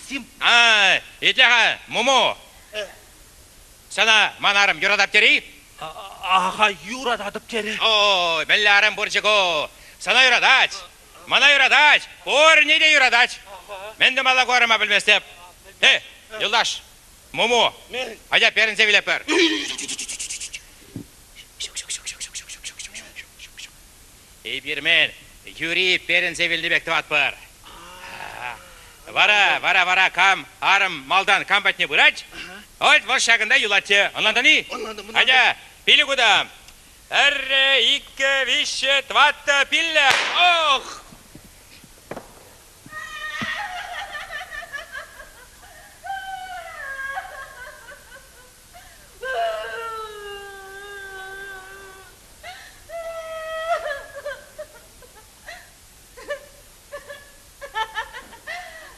Максим. А, итле-ха, Муму. Сана ман арӑм юратап тери? Аха, юрататӑп терӗ. Ой, мӗнле арӑм пурчӗ ку? Сана юратать, мана юратать, пурне те юратать. Мӗн тумалла ку арӑма пӗлместӗп. Эй, юлташ, Муму, атя перӗнсе вилетпӗр. Эпир мӗн, юри перӗнсе вилнӗ пек тӑватпӑр. Вара, вара, вара кам арӑм малтан кам патне пырать, вӑт вӑл ҫакӑнта юлать те. Ӑнлантӑн-и? Ӑнлантӑм, ӑнлантӑм. Атя, пилӗк утам. Пӗрре, иккӗ, виҫҫӗ, тӑваттӑ, пиллӗк. Ох!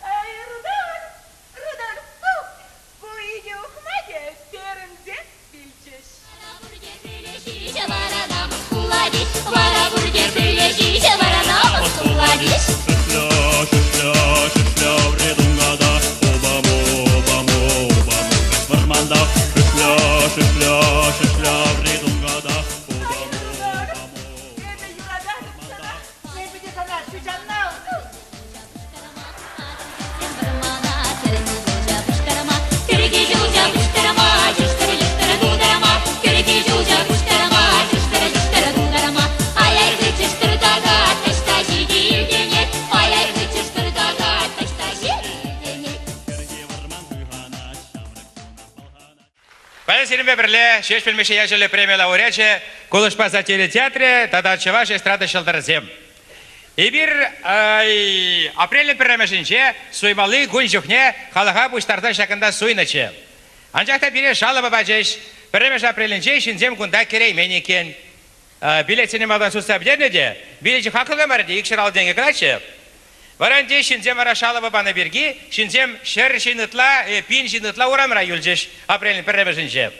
Эй, Рудольф, Рудольф, тух! Ку икӗ ухмахӗ перӗнсех вилчӗҫ. Вара пурте пӗрле вара намӑс тулать. Шӗшлӗ, шӗшлӗ, шӗшлӗ вредунгада, обамо, обамо, обамо, вӑрманда. Шӗшлӗ, шӗшлӗ, шӗшлӗ вредунгада, обамо, обамо. Эпӗ юрататӑп сана, эпӗ те сана ҫуҫанна. Кӗрки ҫулҫа пуҫтарма, чӑштӑр-чӑштӑр тутарма, кӗрки ҫулҫа пуҫтарма, чӑштӑр-чӑштӑр тутарма. Ай-ай чӑштӑр така, таҫта ҫити илтӗнет, ай-ай чӑштӑр така, таҫта ҫити илтӗнет. Кӗрхи вӑрман туйханать, ҫамрӑк чуна пӑлханать. Паян сирӗнпе пӗрле Ҫеҫпӗл Мишши ячӗллӗ преми лауреачӗ Кулӑшпа сатира театрӗ тата Чӑваш эстрада ҫӑлтӑрӗсем. Эпир апрелӗн пӗрремӗшӗнче суймалли кун чухне халӑха пуҫтарса ҫакӑнта суйнӑччӗ. Анчах та пире шалӑпа пачӗҫ. Пӗрремӗш апрелӗнче ҫынсем кунта кӗреймен иккен. Билетсене малтан сутса пӗтернӗ те, билечӗ хаклӑ та мар те, икҫӗр ал тенкӗ кӑначчӗ. Вара ӗнтӗ ҫынсем вара шалӑпа панӑ пирки ҫынсем ҫӗр ҫын ытла, пин ҫын ытла урамра юлчӗҫ апрелӗн пӗрремӗшӗнче.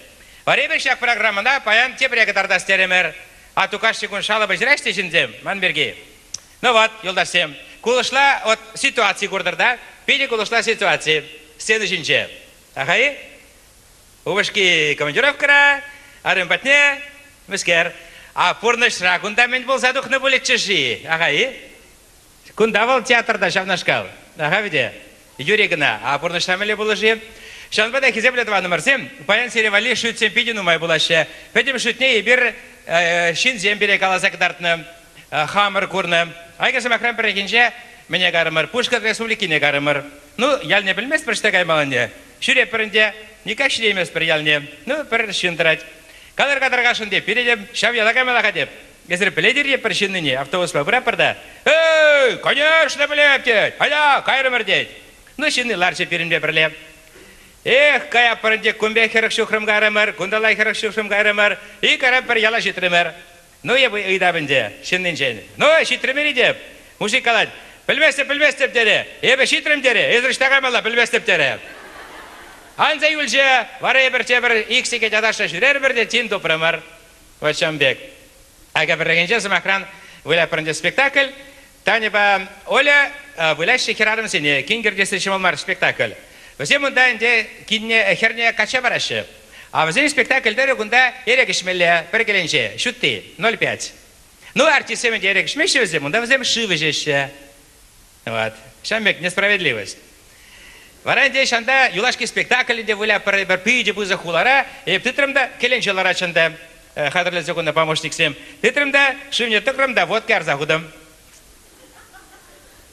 Вара эпир ҫак программӑна паян тепре кӑтартас терӗмӗр. А тукашчи кун шалӑпа ҫыраҫ те ҫынсем ман пирки. Ну вот, юлташсем, кулӑшла вот ситуаци куртӑр та, питӗ кулӑшла ситуаци сцена ҫинче. Аха-и? Упӑшки командировкӑра, арӑм патне, мӗскер. А пурнӑҫра кунта мӗн пулса тухнӑ пулӗччӗ-ши? Аха-и? Кунта вӑл театрта ҫавнашкал. Аха вӗте. Юрий кӑна. А пурнӑҫра мӗнле пулӑши? Ҫавӑнпа та, хисеплӗ тӑванӑмӑрсем, паян сире валли шӳтсем питӗ нумай пулаҫҫӗ. Пӗтӗм шӳтне эпир ҫынсем пире каласа кӑтартнӑ, хамӑр курнӑ. Акӑ, сӑмахран, пӗррехинче мӗне карӑмӑр? Пушкӑрт Республикине карӑмӑр. Ну, ялне пӗлместпӗр ӑҫта каймаллине. Ҫӳретпӗр ӗнтӗ, никак ҫитейместпӗр ялне. Ну, пӗр ҫын тӑрать. Калӑр-ка тархасшӑн теп, пире те ҫав яла каймалла-ха теп. Эсир пӗлетӗр-и пӗр ҫыннине автобуспа пыратпӑр та «Эй, конечно пӗлеп!» тет. «Аля, кайрӑмӑр!» тет. Ну, ҫынни ларчӗ пирӗнпе пӗрле. Эх, каятпӑр ӗнтӗ, кун пек 40 ҫухрӑм кайрӑмӑр, кунталла 40 ҫухрӑм кайрӑмӑр, и кара пӗр яла ҫитрӗмӗр. Ну, эп ыйтап ӗнтӗ ҫыннинчен. Ну, ҫитрӗмӗр-и теп. Мужик калать, пӗлместӗп, пӗлместӗп терӗ. Эпӗ ҫитрӗм терӗ, эсӗ ӑҫта каймалла, пӗлместӗп терӗ. Анса юлчӗ, вара эпир тепӗр ик сехет аташса ҫӳрерӗмӗр те тин тупрӑмӑр. Вот ҫавӑн пек. Акӑ пӗррехинче, сӑмахран, вылятпӑр ӗнтӗ спектакль. Таньӑпа Оля выляҫҫӗ хӗрарӑмсене. Кин кӗртесси ҫӑмӑл мар спектакль. Вӗсем унта ӗнтӗ кинне, хӗрне качча параҫҫӗ. А вӗсен спектакль тӑрӑх унта эрех ӗҫмелле пӗр кӗленче, ҫутти, 0,5. Ну, артистсем ӗнтӗ эрех ӗҫмеҫҫӗ вӗсем, унта вӗсем шыв ӗҫеҫҫӗ. Вот. Ҫавӑн пек несправедливость. Вара ӗнтӗ ҫанта юлашки спектакль ӗнтӗ выля пӗр, пӗр питӗ пысӑк хулара. Эп тытрӑм та кӗленче ларать ӗнтӗ хатӗрлесе хунӑ помощниксем. Тытрӑм та шывне тӑкрӑм та водка ярса хутӑм.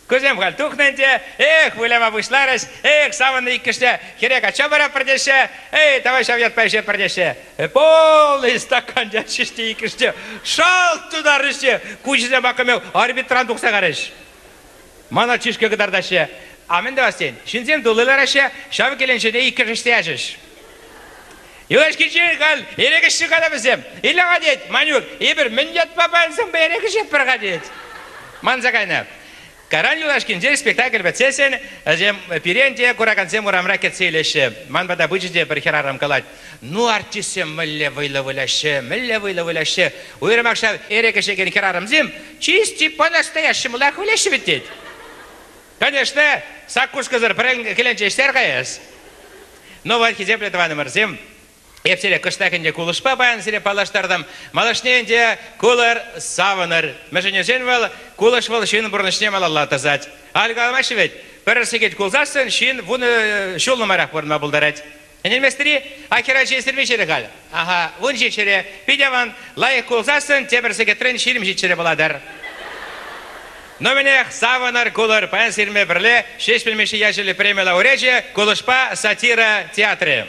Кусем халь тухнӑ ӗнтӗ. Эх, выляма пуҫларӗҫ. Эх, савӑннӑ иккӗшне хӗре качча паратпӑр теҫҫӗ. Эй, давай ҫав ятпа ӗҫетпӗр теҫҫӗ. Полный стакан ячӗҫ те иккӗшне. Шалт тутарӗҫ те куҫӗсем акӑмӗ орбитран тухса карӗҫ. Мана чышкӑ кӑтартаҫҫӗ. А мӗн тӑвас тен? Ҫынсем тулли лараҫҫӗ, ҫав кӗленчене иккӗш ӗҫсе ячӗҫ. Юлашкинчен халь эрех ӗҫсе-ха вӗсем. Иле-ха тет, Манюк, эпир мӗн ятпа пансӑмпа эрех ӗҫетпӗр-ха тет. Манса кайнӑ. Каран юлашкинчен спектакль пӗтсессӗн вӗсем пирен те куракансем урамра кӗтсе илеҫҫӗ. Ман пата пычӗ те пӗр хӗрарӑм калать. Ну, артистсем мӗнле вӑйлӑ выляҫҫӗ, мӗнле вӑйлӑ выляҫҫӗ. Уйрӑмах ҫав эрех ӗҫекен хӗрарӑмсем чисти по-настоящему лайӑх выляҫҫӗ вӗт тет. Конечно, саккускӑсӑр пӗрен кӗленче ӗҫтер каяс. Ну вот, хисеплӗ тӑванӑмӑрсем, эп сире кӑштах ӗнтӗ кулӑшпа паян сире паллаштартӑм. Малашне ӗнтӗ кулӑр, савӑнӑр. Мӗншӗн вӑл кулӑш вӑл ҫын пурнӑҫне малалла тӑсать. Аль каламаҫҫӗ вӗт, пӗр сехет кулсассӑн ҫын вунӑ ҫул нумайрах пурӑнма пултарать. Ӗненместӗр-и? А хӗрачи сирме ҫӗрӗ халь. Аха, вун ҫиччӗре. Пит аван, лайӑх кулсассӑн тепӗр сехетрен 27-ре пулатӑр. Ну мӗнех, савӑнӑр, кулӑр. Паян сирме пӗрле Ҫеҫпӗл Мишши ячӗллӗ преми лауреачӗ кулӑшпа сатира театрӗ.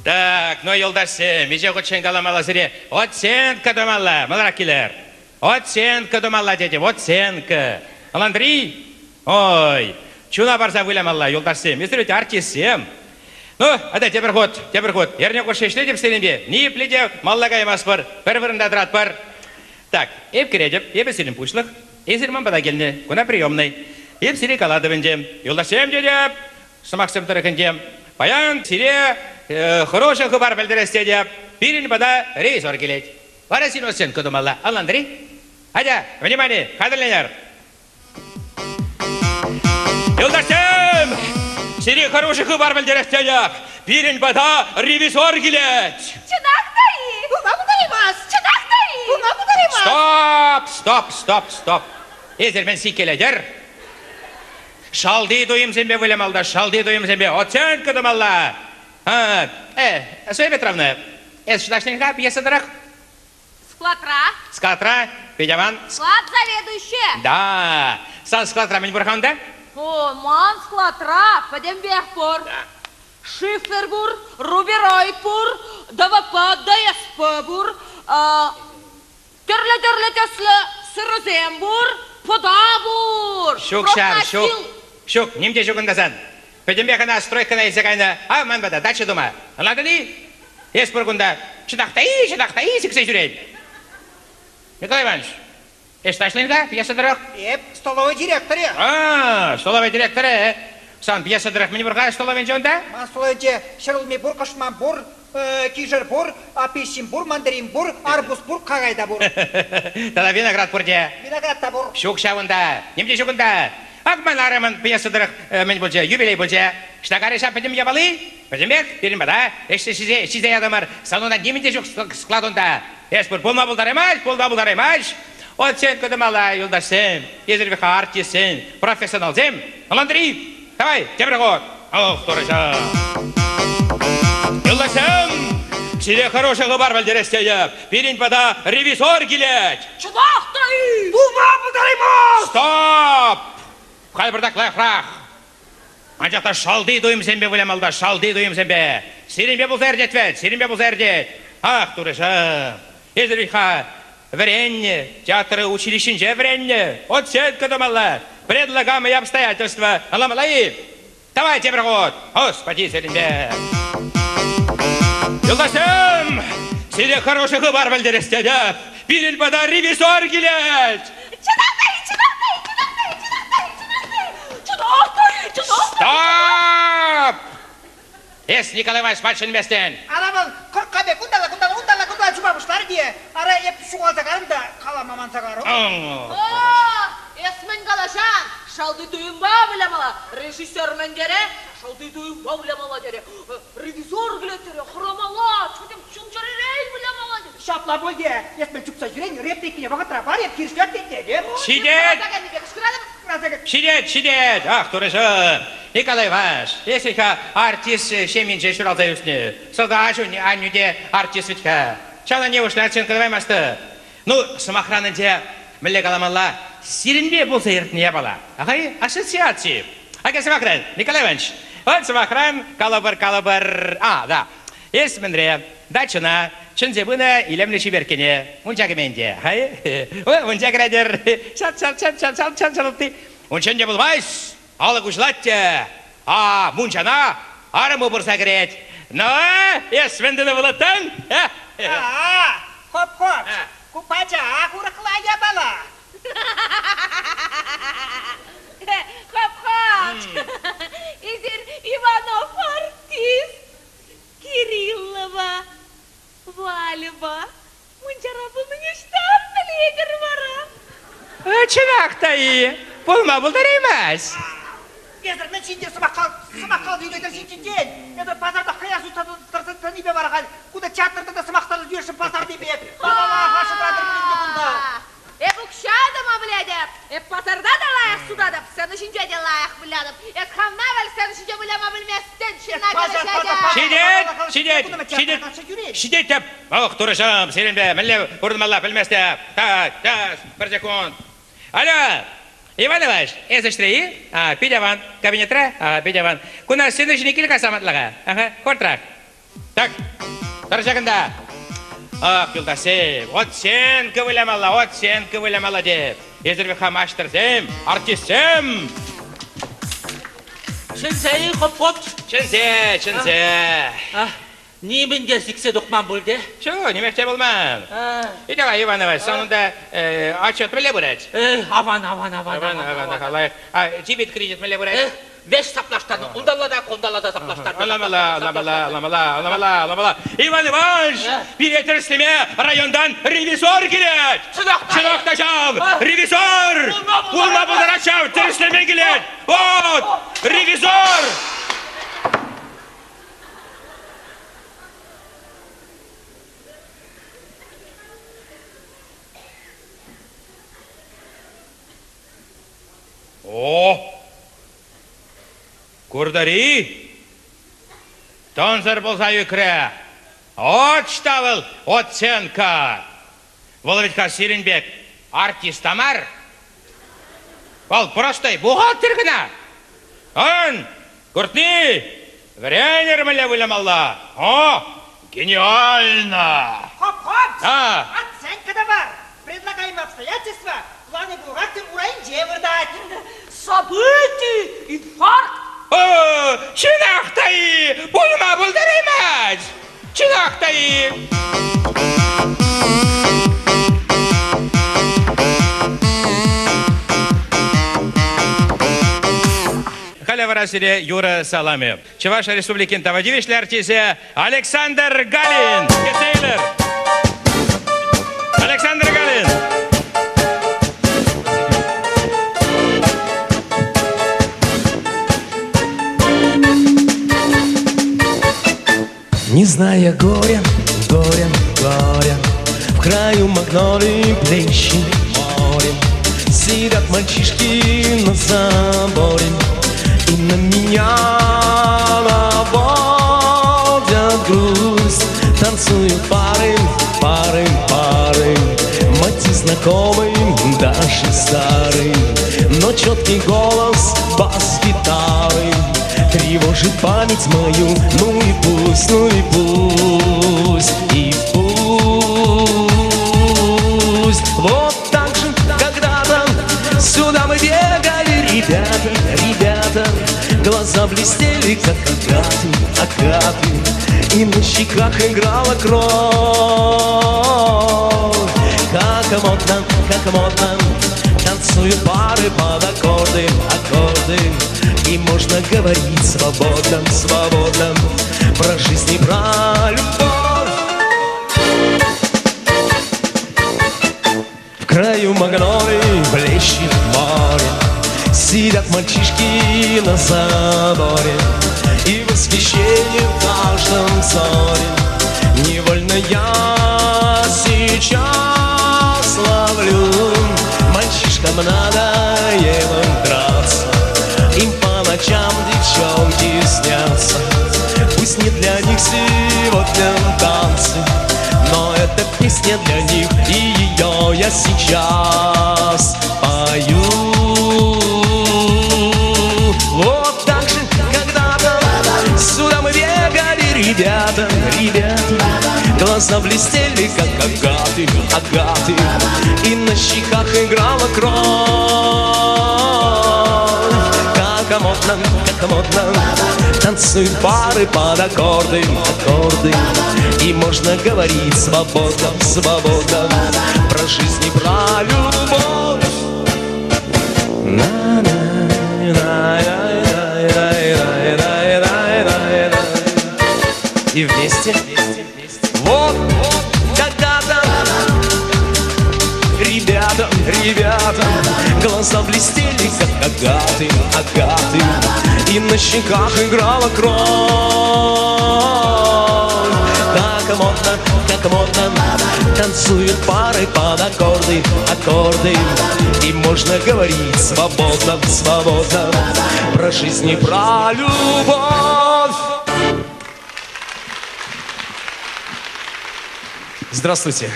Так, ну, юлташсем, миҫе хутчен каламалла сире? Оценка тумалла, маларах килӗр. Оценка тумалла тетӗп, оценка. Ӑнлантӑр-и? Ой, чуна парса вылямалла, юлташсем. Эсир ведь артистсем. Ну, ата тепӗр хут, тепӗр хут. Эрне хушши ӗҫлетӗп сирӗнпе. Ниепле те малла каймастпӑр, пӗр вырӑнта тӑратпӑр. Так, эп кӗретӗп, эпӗ сирӗн пуҫлӑх. Эсир ман пата килнӗ, куна приемнӑй. Эп сире калатӑп ӗнтӗ. Юлташсем тетӗп, сӑмахсем тӑрӑх ӗнтӗ. Паян сире хӑрушӑ хыпар пӗлтерес тетӗп. Пирӗн пата ревизор килет. Вара сирӗн оценка тумалла. Ӑнлантӑр-и? Атя, внимание, хатӗрленӗр. Юлташсем! Сире хӑрушӑ хыпар пӗлтерес тетӗп. Пирӗн пата ревизор килет. Чӑнах та-и? Пулма пултараймасть. Чӑнах та-и? Пулма пултараймасть. Стоп, стоп, стоп, стоп. Эсир мӗн сиккелетӗр? Шалти туйӑмсемпе вылямалла, шалти туйӑмсемпе оценка тумалла. А, э, Зоя Петровна, эс чӑташнин-ха пьеса тӑрӑх? Складра. Складра, Петяван. Склад заведующийӗ. Да. Сан складра мӗн пур-ха унта? О, ман складра пӗтӗмпех пур. Шифер пур, рубероид пур, ДВП, ДСП пур, тӗрлӗ-тӗрлӗ тӗслӗ сырӑсем пур, пӑта пур. Ҫук ҫав, ҫук. Ҫук, ним те ҫук унта сан. Пӗтӗмпех ӑна стройкӑна илсе кайнӑ. Ав ман пата дача тума. Ӑнлантӑн-и? Эс пур кунта чӑтах та-и, чӑтах та-и сиксе ҫӳрен. Николай Иванович, эс ташлин-ха пьеса тӑрӑх? Эп столовой директорӗ. А, столовой директорӗ. Сан пьеса тӑрӑх мӗн пур-ха столовӑйӗнче унта? Ман столовӑйӗнче ҫӗрулми пур, кӑшман пур, кишӗр пур, апельсин пур, мандарин пур, арбуз пур, какай та пур. Тата виноград пур те. Виноград та пур. Ҫук ҫавӑнта. Ним те ҫук унта. Ак ман арӑмӑн пьеса тӑрӑх мӗн пулчӗ, юбилей пулчӗ. Ҫтакарӗ ҫав пӗтӗм япали? Пӗтӗмпех пирӗн пата ӗҫсе ҫисе, ҫисе ятӑмӑр. Салона нимӗн те ҫук склад унта. Эс пур пулма пултараймасть, пулма пултараймасть. Оценка тумалла, юлташсем, эсир артистсем, профессионалсем. Ӑнлантӑр-и? Давай, тепӗр хут. Ох, Турӑҫа. Юлташсем, сире хороший хыпар пӗлтерес тетӗп. Пирӗн пата ревизор килет. Чӑнах та-и? Пулма пултараймасть! Стоп! Халь пӑртак лайӑхрах. Анчах та шалти туйӑмсемпе вылямалла, шалти туйӑмсемпе. Сирӗнпе пулса иртет вӗт, сирӗнпе пулса иртет. Ах, Турӑҫӑм, эсир вӗт-ха вӗреннӗ, театр училищинче вӗреннӗ. Оценка тумалла, предлагаемые обстоятельства. Ӑнланмалла-и? Давай тепӗр хут, Господи, сирӗнпе. Юлташсем, сире хороший хыпар пӗлтерес тетӗп. Пирӗн пата ревизор килет. Чӑнах та-и, чӑнах та-и, чӑнах та-и, чӑнах та-и, чӑнах та-и, чӑнах та-и, чӑнах та-и. Стоп! Эс, Николай Иванович, ман чӗнместӗн. Ара вӑл кӑркка пек унталла, кунталла, унталла, кунталла чупа пуҫларӗ те, ара эп ҫухалса карӑм та калама манса карӑм. О, эс мӗн калаҫан? Шалти туйӑмпа вылямалла. Режиссер мӗн терӗ? Шалти туйӑмпа вылямалла терӗ. Ревизор килет терӗ, хӑрамалла, пӗтӗм чун-чӗререн вылямалла терӗ. Ҫапла пуль те, эс мӗн чупса ҫӳрен, репликине вӑхӑтра пар, эп хирӗҫлеп тет. Ҫитет! Ҫитет, ҫитет! Ах, турӑҫӑм! Николай Иванович, эсӗ-ха артист ҫемйинче ҫуралса ӳснӗ. Сӑлта аҫу, аннӳ те артист вӗт-ха. Ҫавна нивушлӗ оценка тӑваймастӑ? Ну, сӑмахран ӗнтӗ, мӗнле каламалла, сирӗнпе пулса иртнӗ япала. Ахай, ассоциаци. Ака, сӑмахран, Николай Иванович, вот сӑмахран, калӑпӑр, калӑпӑр, а, да, эс мӗнре, дачӑна чӗнсе пынӑ илемлӗ чиперккене мунча кӗмен те, хай, мунча кӗретӗр, чат-чат-чат-чат-чат-чат-чат Унччен те пулмасть, алӑк уҫлать те, а мунчана арӑму пырса кӗрет. Ну, эс мӗн тунӑ пулӑттӑн? А, хоп-хоп, ку пачах урӑхла япала. Эсир Иванов артист, Кириллова, Вальӑпа мунчара пулнине ӑҫтан пӗлетӗр вара? Чӑнах та-и? Пулма пултараймасть. Эсӗр мӗн ҫинчен сӑмах сӑмах каласа ҫинчен? Эсӗр пасарта хӑя сутса тӑрса тӑнипе вара халь кунта театрта та сӑмах тӑрса ҫӳрешӗн пасарти пек. Халала пулин кунта. Эп укҫа тӑма пӗлетӗп. Эп пасарта та лайӑх сутатӑп, сцена ҫинче те лайӑх вылятӑп. Эс хавна вӗл сцена ҫинче выляма пӗлместӗн, ҫынна калаҫатӑн. Ҫитет, ҫитет, ҫитет, ҫитет Ох, турӑҫӑм, сирӗнпе мӗнле пурӑнмалла пӗлместӗп. Та, та, пӗр секунд. Алло, Иван Иванович, эс ӗҫре-и? А, пит аван. Кабинетра? А, пит аван. Куна сцена ҫине кил-ха самантлӑха. Ага, хӑвӑртрах. Так, тӑр ҫакӑнта. Ах, юлташсем, оценка вылямалла, оценка вылямалла теп. Эсир вӗт-ха маҫтӑрсем, артистсем. Чӗнсе-и, хоп-хоп? Чӗнсе, чӗнсе. Нимӗн те сиксе тухман пуль те? Ҫук, нимех те пулман. Итала Иванова, сан унта отчет мӗнле пырать? Аван, аван, аван. Аван, аван, аван. А дебет кредит мӗнле пырать? Веҫ саплаштарнӑ. Унталла та, кунталла та саплаштарнӑ. Ӑнламалла, ӑнламалла, ӑнламалла, ӑнламалла, ӑнламалла. Иван Иванович, пире тӗрӗслеме районтан ревизор килет! Чӑнах та! Чӑнах та ҫав! Ревизор! Пулма пултарать ҫав! Тӗрӗслеме килет! Вот! Ревизор! О! Куртӑр-и? Тӑнсӑр пулса ӳкрӗ. От вӑл оценка! Вӑл вӗт-ха сирӗн пек артист та мар. Вӑл простой бухгалтер кӑна. Ан, куртни, вӗренӗр мӗнле вылямалла. О, гениально! Хоп-хоп! А. Оценка та бар. Предлагаемые обстоятельства планы бухгалтер урайӗнче выртать. Событий, инфаркт. О, чӑнах та-и, пулма пултараймасть! Чӑнах та-и? Халӗ вара сире юрӑ саламӗ. Чӑваш Республикин тава тивӗҫлӗ артисчӗ Александр Галин. Кӗтсе илӗр. Александр Галин. Не зная горя, горя, горя, В краю магнолий плещет море. Сидят мальчишки на заборе И на меня наводят грусть. Танцуют пары, пары, пары, Мотив знакомый, даже старый, Но четкий голос бас-гитары Тревожит память мою, ну и пусть, ну и пусть, и пусть. Вот так же когда-то сюда мы бегали, ребята, ребята, Глаза блестели, как агаты, агаты, И на щеках играла кровь. Как модно, как модно, танцуют пары под аккорды, аккорды. И можно говорить свободно, свободно Про жизнь и про любовь. В краю магнолий блещет море, Сидят мальчишки на заборе, И восхищение в каждом взоре. Невольно я сейчас ловлю. Мальчишкам надоело драться, Им по ночам девчонки снятся. Пусть не для них сегодня танцы, Но эта песня для них, и ее я сейчас пою. Вот так же когда-то сюда мы бегали, ребята, ребята, Глаза блестели, как агаты, агаты, И на щеках играла кровь. Как модно, как модно, танцуют пары под аккорды, аккорды. И можно говорить свободно, свободно Про жизнь и про любовь. На-на, на-на. И вместе вот когда-то. Ребята, ребята, глаза блестели, как агаты, агаты, И на щеках играла кровь. Так модно, так модно, танцуют пары под аккорды, аккорды. И можно говорить свободно, свободно про жизнь и про любовь. Здравствуйте.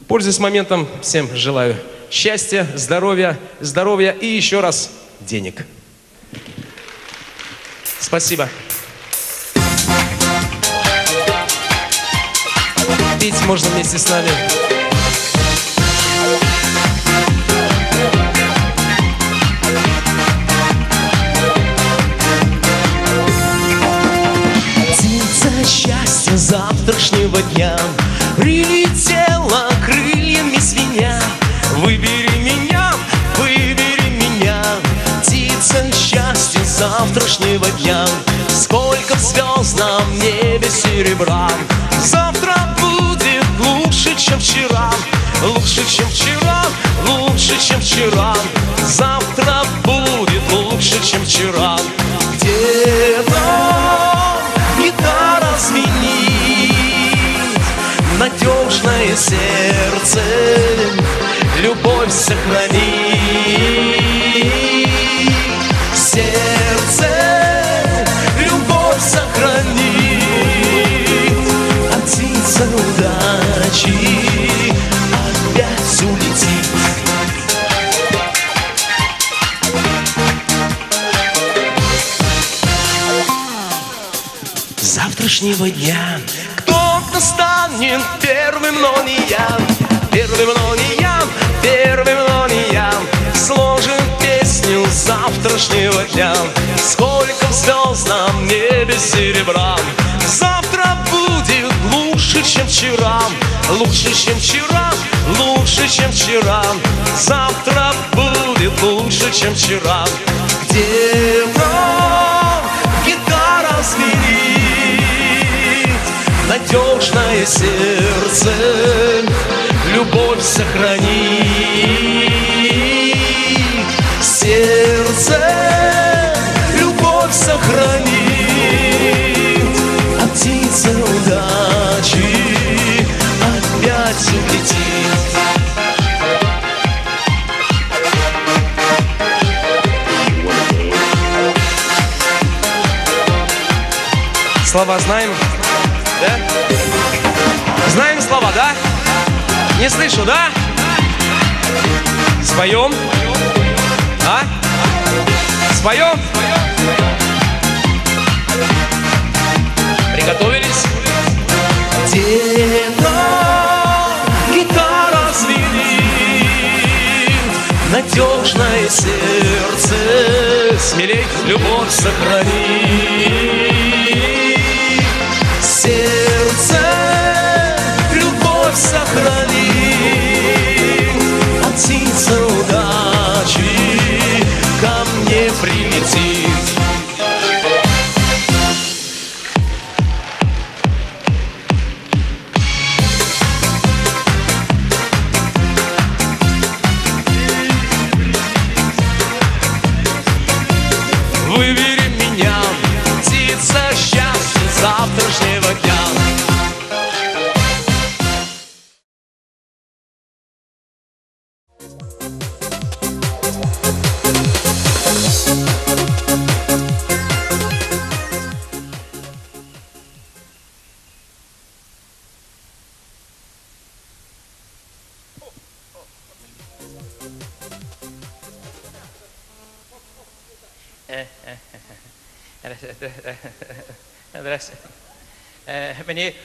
Пользуясь моментом, всем желаю счастья, здоровья, здоровья и еще раз денег. Спасибо. Петь можно вместе с нами. Птица счастья завтрашнего дня Прилетела крыльями свинья. Выбери меня, выбери меня, Птица счастья завтрашнего дня. Сколько в звездном небе серебра. Завтра будет лучше, чем вчера. Лучше, чем вчера, лучше, чем вчера. Завтра будет лучше, чем вчера. Где-то гитара звенит, надежное сердце любовь сохранит. Сердце любовь сохранит, а птица удачи опять улетит. Завтрашнего дня кто-то станет первым, но не я. Первым, но не я, первым, но не я. Сложим песню завтрашнего дня. Сколько в звездном небе серебра. Завтра будет лучше, чем вчера. Лучше, чем вчера, лучше, чем вчера. Завтра будет лучше, чем вчера. Где-то гитара звенит, надежное сердце любовь сохранит. Сердце любовь сохранит, а птица удачи опять улетит. Слова знаем? Да? Знаем слова, да? Не слышу, да? Споем? А? Споем? Приготовились? Где-то гитара звенит, надежное сердце смелей любовь сохранит. Сердце любовь сохранит, а птица удачи ко мне прилетит. Выбери меня, птица счастья завтрашнего дня. Здрасте. Мені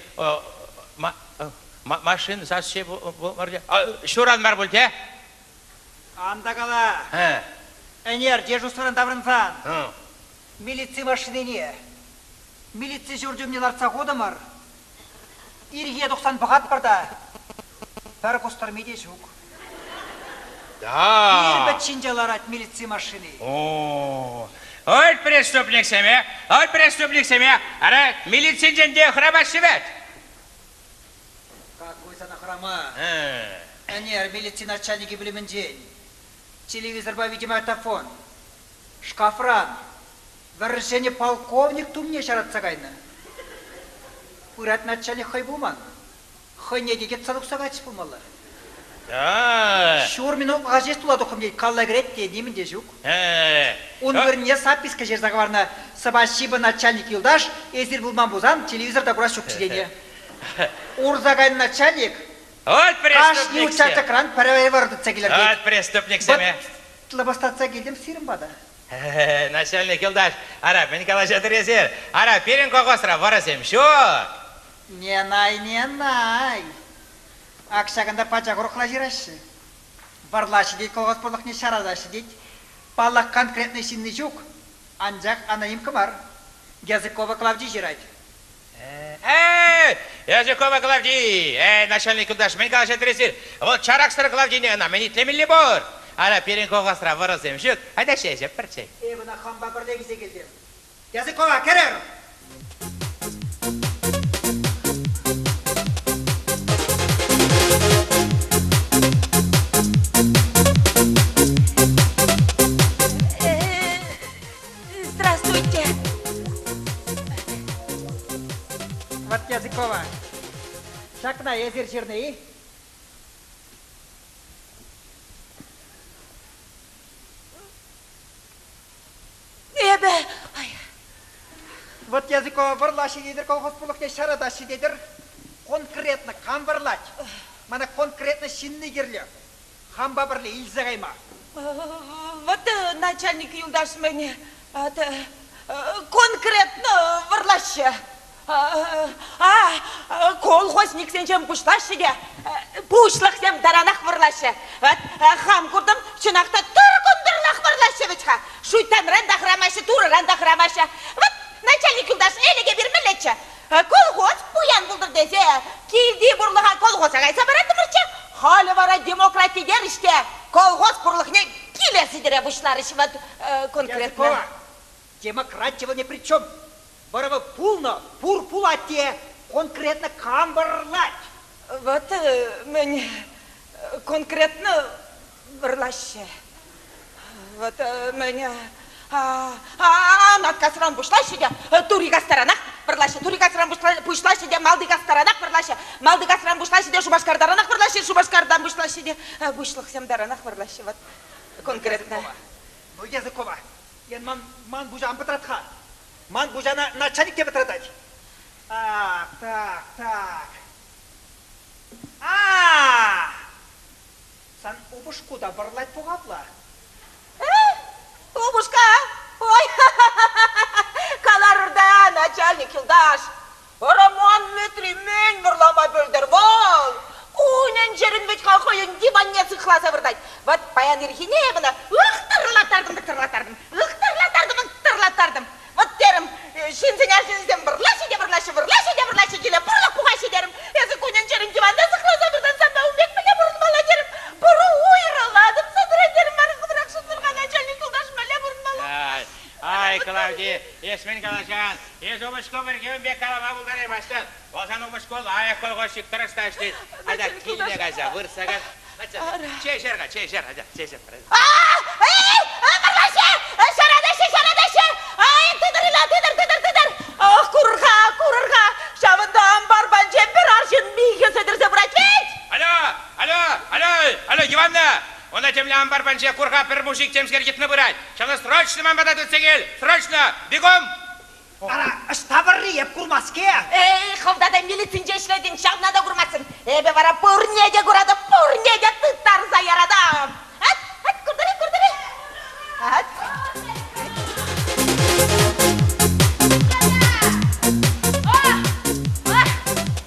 машин сасси ҫуран мар пуль те? Ан та кала. Ӗнер дежурствӑран таврӑнсан милици машинине милици ҫурчӗ умне лартса хутӑмӑр. Ирхине тухсан пӑхатпӑр та пӗр кустӑрми те ҫук. Да. Кирпӗч ҫинче ларать милици машини. О, Ой, преступниксене, ой, преступниксене, ара милицинчен те хӑрамаҫҫӗ вӗт. Какой сана хӑрама? Ӗнер милици начальникӗ пӳлӗмӗнчен телевизорпа видеомагнитофон, шкафран вӗр-ҫӗнӗ полковник тумне ҫаратса кайнӑ. Пырать начальник хӑй пулман. Хӑйне те йӑтса тухса кайрӗҫ пулмалла. Ҫур минутлӑха ҫеҫ тула тухрӑм тет, калла кӗрет те нимӗн те ҫук. Ун вырӑнне записка ҫырса хӑварнӑ Сӑпаҫҫипа начальник юлташ, эсир пулман пулсан телевизор та курас ҫукчӗ тенӗ. Урса кайнӑ начальник Вот кашни преступниксем! участокран пӗр вӑр тытса килӗр тет. Вот преступниксем! Вӑт лӑпӑстатса килтӗм сирӗн пата. Начальник юлташ, ара, мӗн калаҫатӑр эсир? Ара, пирӗн колхозра вӑрӑсем ҫук. Ненай, ненай. Ак ҫакӑнта пачах урӑхла ҫыраҫҫӗ. Вӑрлаҫҫӗ тет колхоз пурлӑхне ҫаратаҫҫӗ тет. Паллах, конкретнӑй ҫынни ҫук, анчах анонимка мар. Языкова Клавди ҫырать. Эй, Языкова Клавди! Эй, начальник юлташ, мӗн калаҫатӑр эсир? Вӑл чараксӑр Клавдине ӑна мӗн итлемелли пур? Ара, пирӗн колхозра вӑрӑсем ҫук. Айта чей пӗр чей. Эп ӑна хампа пӗрле килсе килтӗм. Языкова, кӗрӗр! Здравствуйте. Вот Языкова, ҫакна эсир ҫырнӑ-и? Эпӗ... Ай. Вот Языкова вӑрлаҫҫӗ тетӗр, колхоз пурлӑхне ҫаратаҫҫӗ тетӗр. Конкретно кам вӑрлать? Мана конкретно ҫынни кирлӗ. Хампа пӗрле илсе кайма. Вот начальник юлташ мӗн конкретно вӑрлаҫҫӗ. А, колхозниксенчен пуҫлаҫҫӗ те пуҫлӑхсем таранах вӑрлаҫҫӗ. Хам куртӑм, чӑнах та тӑр кӑнтӑрлах вӑрлаҫҫӗ вӗт-ха. Шуйттанран та хӑрамаҫҫӗ, турӑран та хӑрамаҫҫӗ. Вот начальник юлташ ӗлӗк эпир мӗнлеччӗ? Колхоз пуян пултӑр тесе килти пурлӑха колхоза кайса параттӑмӑрччӗ. Халӗ вара демократи терӗҫ те колхоз пурлӑхне киле сӗтӗре пуҫларӗҫ. Вот конкретно. Демократи вӑл ни при чем. Вӑрӑ пулнӑ, пур пулать те, конкретно кам вӑрлать? Вот мӗн конкретно вӑрлаҫҫӗ. Вот мӗн анат касран пуҫлаҫҫӗ те тури кастаранах вӑрлаҫҫӗ, тури касран пуҫлаҫҫӗ те малти кастаранах вӑрлаҫҫӗ, малти касран пуҫлаҫҫӗ те Шупашкар таранах вӑрлаҫҫӗ, Шупашкартан пуҫлаҫҫӗ те пуҫлӑхсем таранах вӑрлаҫҫӗ. Вот конкретно. Ну, Языкова, я ман, ман пуҫа ан пӑтратха. Ман пуҫана начальник те пӑтратать. Так, так, так. А! Сан упӑшку та вӑрлать пухапла. Э, упӑшка? Ой, каларӑр та, начальник юлташ. Роман Мӗтри мӗн вӑрлама пӗлтӗр вӑл? Кунӗн-ҫӗрӗн вӗт-ха хӑйӗн диванне сыхласа выртать. Вӑт паян ирхине эп ӑна ых тӑрлаттартӑм та тӑрлаттартӑм, ых тӑрлаттартӑм, тӑрлаттартӑм. Вӑт терӗм, ҫынсен арҫынсем вӑрлаҫҫӗ те вӑрлаҫҫӗ, вӑрлаҫҫӗ те вӑрлаҫҫӗ, киле пурлӑх пухаҫҫӗ терӗм. Эсӗ кунӗн-ҫӗрӗн диванта сыхласа выртан санпа ун пек мӗнле пурӑнмалла терӗм. Пӑру уйрӑлатӑп санран терӗм, ман хӑвӑрах шутсӑр-ха начальник юлташ мӗнле пурӑнмалла? Ай, Клавди, эс мӗн калаҫан? Эс упӑшку пирки ун пек калама пултараймастӑн. Вӑл сан упӑшку лайӑх колхозчик тӑрӑшса ӗҫлет. Атя, килне кайса выртса кай. Чей ӗҫер-ха, чей ӗҫер, атя, чей ӗҫер. Эй, вӑрлаҫҫӗ! Ҫаратаҫҫӗ, ҫаратаҫҫӗ! Ай, тытӑр ӑна, тытӑр, тытӑр, тытӑр! Ах, курӑр-ха, курӑр-ха! Ҫавӑнта ампар панче пӗр арҫын михӗ сӗтӗрсе пырать вӗт! Алло, алло, алло, алло, Иванна! Унта темле ампар панче кур-ха пӗр мужик темскер йӑтнӑ пырать. Ҫавна срочно ман пата тытса кил! Срочно! Бегом! Ара, ӑҫта вӑрри эп курмас-ке? Эй, хӑв тата милицинче ӗҫлетӗн, ҫавна та курмастӑн. Эпӗ вара пурне те куратӑп, пурне те тыттарса яратӑп. Ат, ат, куртӑр-и, куртӑр-и? Ат.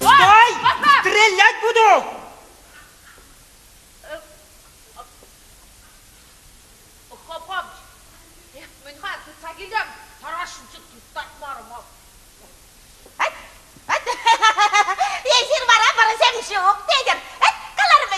Стой! Стрелять буду! Хопам, эх, мӗн-ха, тытса килтӗм, тарашӑнчӑк тыттармарӑм ав. Эсир вара вӑрӑсем ҫук тетӗр. Каларӑм.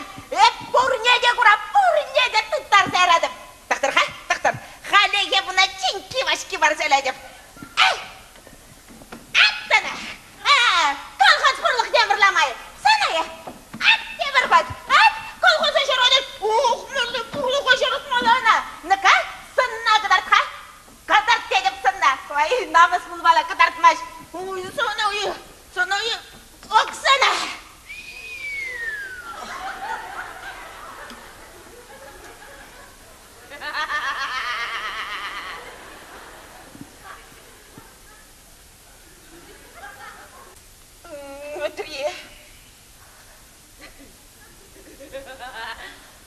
Мӗтри.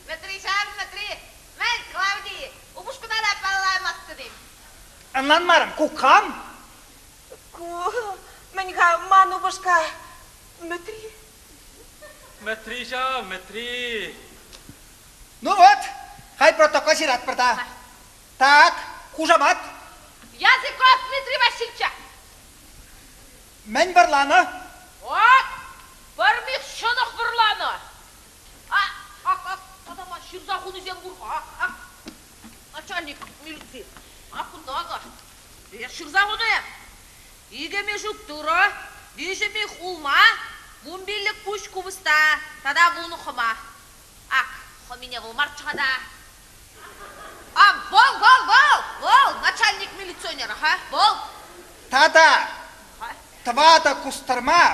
Мӗтри ҫав, Мӗтри. Мӗн, Клавди, упӑшкуна та паллаймастӑн-им? Ӑнланмарӑм, ку кам? Ку, мӗн-ха, ман упӑшка Мӗтри. Мӗтри ҫав, Мӗтри. Ну вот, хай протокол ҫыратпӑр та. Так, хушамат. Языков Дмитрий Васильевича. Мӗн вӑрланӑ? Ак, пӗр мих ҫӑнӑх вӑрланӑ. А, ак, ак, тата ман ҫырса хунисем пур-ха. Ак, ак, начальник милици. Ак кунта акӑ. Эс ҫырса хунӑ. Икӗ мешук тырӑ, виҫӗ мих улма, вунпиллӗк пуҫ купӑста тата вунӑ хӑма. Ак, хӑмине вӑл марччӗ-ха та. А, вӑл, вӑл, вӑл, вӑл, начальник милиционер, ха, вӑл. Тата тӑватӑ кустӑрма,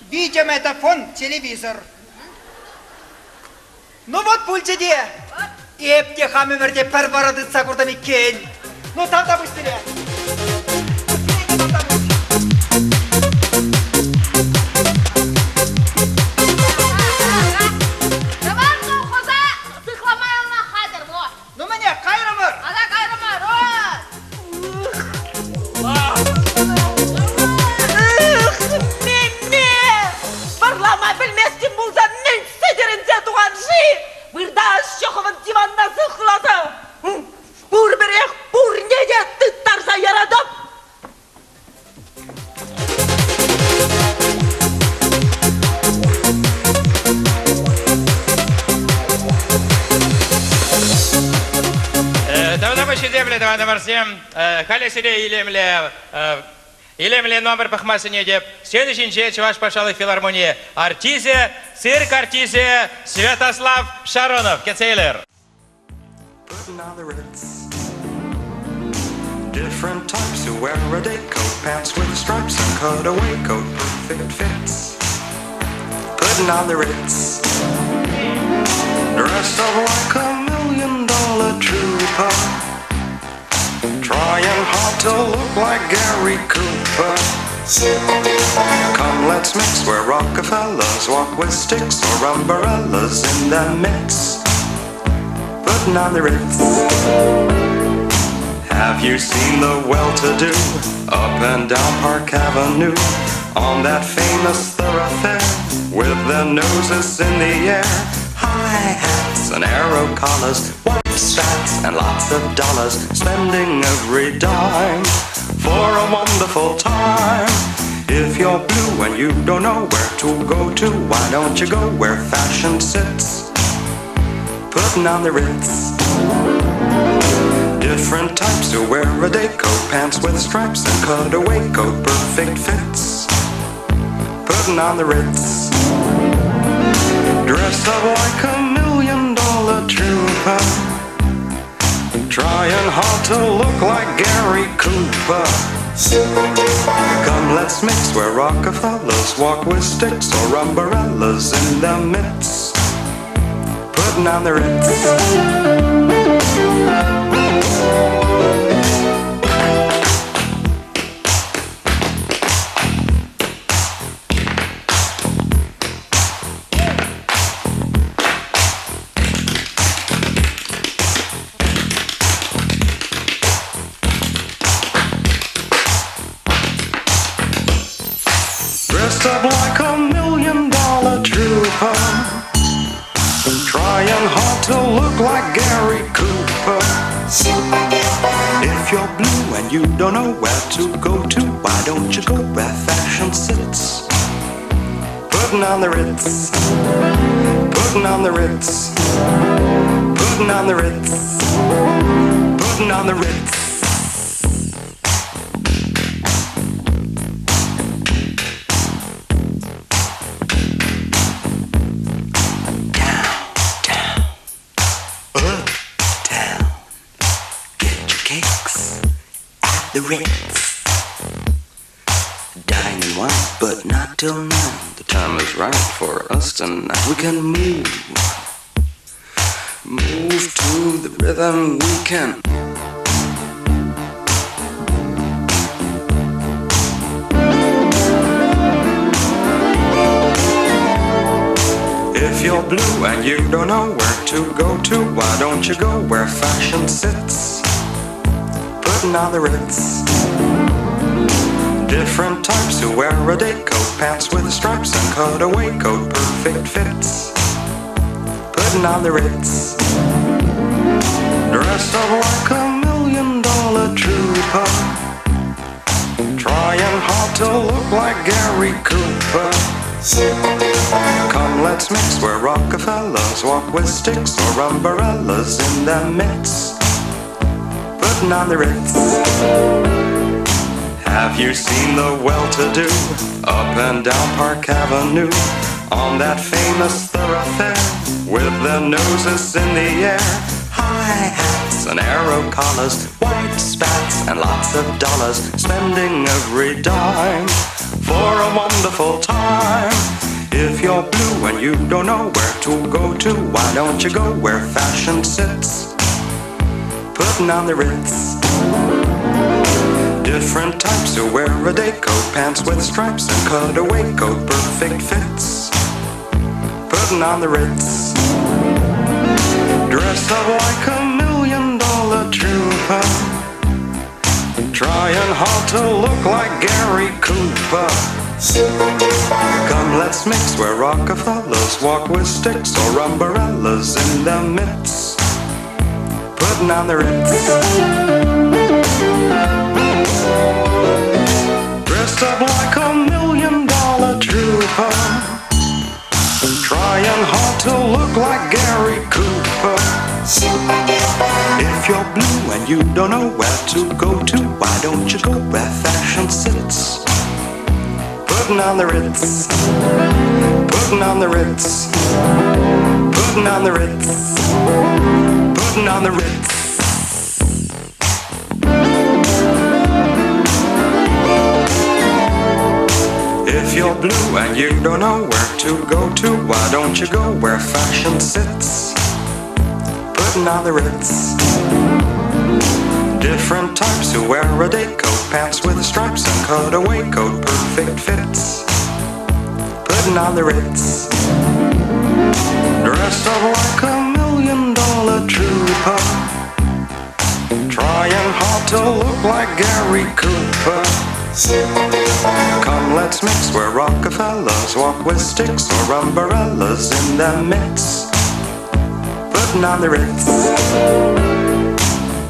видеомагнитофон, телевизор. Ну вот пулчӗ те. Эп те хам ӗмӗрте пӗр вӑрӑ тытса куртӑм иккен. Ну, тавтапуҫ сире. Тӑван колхоза сыхлама яланах хатӗр, во. Ну мӗне, кайрӑмӑр! Ана кайрӑмӑр, Эх, мемме! Вӑрлама пӗлместӗн пулсан мӗн сӗтӗрӗнсе тухан-ши? Выртаҫҫӗ хӑвӑн диванна сыхласа. Пурпӗрех пурне те тыттарса яратӑп. Тавтапуҫ илемлӗ тӑванӑмӑрсем. Халӗ сире илемлӗ илемлӗ номер пӑхма сӗнетӗп. Сцена ҫинче Чӑваш патшалӑх филармони артисчӗ, цирк артисчӗ Святослав Шаронов. Кӗтсе илӗр. Putting on the Ritz. Different types who wear a day coat, pants with stripes and cutaway coat, perfect fits. Putting on the Ritz. Dressed up like a million dollar trooper. Trying hard to look like Gary Cooper. Come, let's mix where Rockefellers walk with sticks or umbrellas in their mitts. Putting on the Ritz. Have you seen the well-to-do up and down Park Avenue on that famous thoroughfare with their noses in the air? High hats and arrow collars, white spats and lots of dollars, spending every dime for a wonderful time. If you're blue and you don't know where to go to, why don't you go where fashion sits? Putting on the Ritz. Different types who wear a day coat, pants with stripes and cutaway coat, perfect fits. Putting on the Ritz. Dress up like a million dollar trooper. Trying hard to look like Gary Cooper. Come, let's mix where Rockefellers walk with sticks or umbrellas in their mitts. Putting on the Ritz. Dressed up like a million dollar trooper. Trying hard to look like Gary Cooper. If you're blue and you don't know where to go to, why don't you go where fashion sits? Putting on the Ritz. Putting on the Ritz. Putting on the Ritz. Putting on the Ritz. Down, uptown. Get your kicks at the Ritz. Dine and wine, but not till now. The time is right for us tonight. We can move. Move to the rhythm we can. you're blue and you don't know where to go to, why don't you go where fashion sits? Putting on the ritz. Different types who wear a day coat, pants with stripes and cutaway coat, perfect fits. Putting on the ritz. Dressed up like a million dollar trooper. Trying hard to look like Gary Cooper. Come, let's mix where Rockefellers walk with sticks or umbrellas in their mitts. Putting on the Ritz. Have you seen the well-to-do up and down Park Avenue on that famous thoroughfare with their noses in the air? High hats and arrow collars, white spats and lots of dollars, spending every dime for a wonderful time. If you're blue and you don't know where to go to, why don't you go where fashion sits? Putting on the Ritz. Different types who wear a day coat, pants with stripes and cutaway coat, perfect fits. Putting on the Ritz. Dressed up like a million dollar trooper. Trying hard to look like Gary Cooper. Come, let's mix where Rockefellers walk with sticks or umbrellas in their mitts. Putting on the Ritz. Dressed up like a million dollar trooper. Trying hard to look like Gary Cooper. If you're blue and you don't know where to go to, why don't you go where fashion sits? Putting on the Ritz. Putting on the Ritz. Putting on the Ritz. Putting on the Ritz. If you're blue and you don't know where to go to, why don't you go where fashion sits? Putting on the Ritz. Different types who wear a day coat, pants with stripes and cutaway coat, perfect fits. Putting on the Ritz. Dressed up like a million dollar trooper. Trying hard to look like Gary Cooper. Come, let's mix where Rockefellers walk with sticks or umbrellas in their mitts. Putting on the Ritz.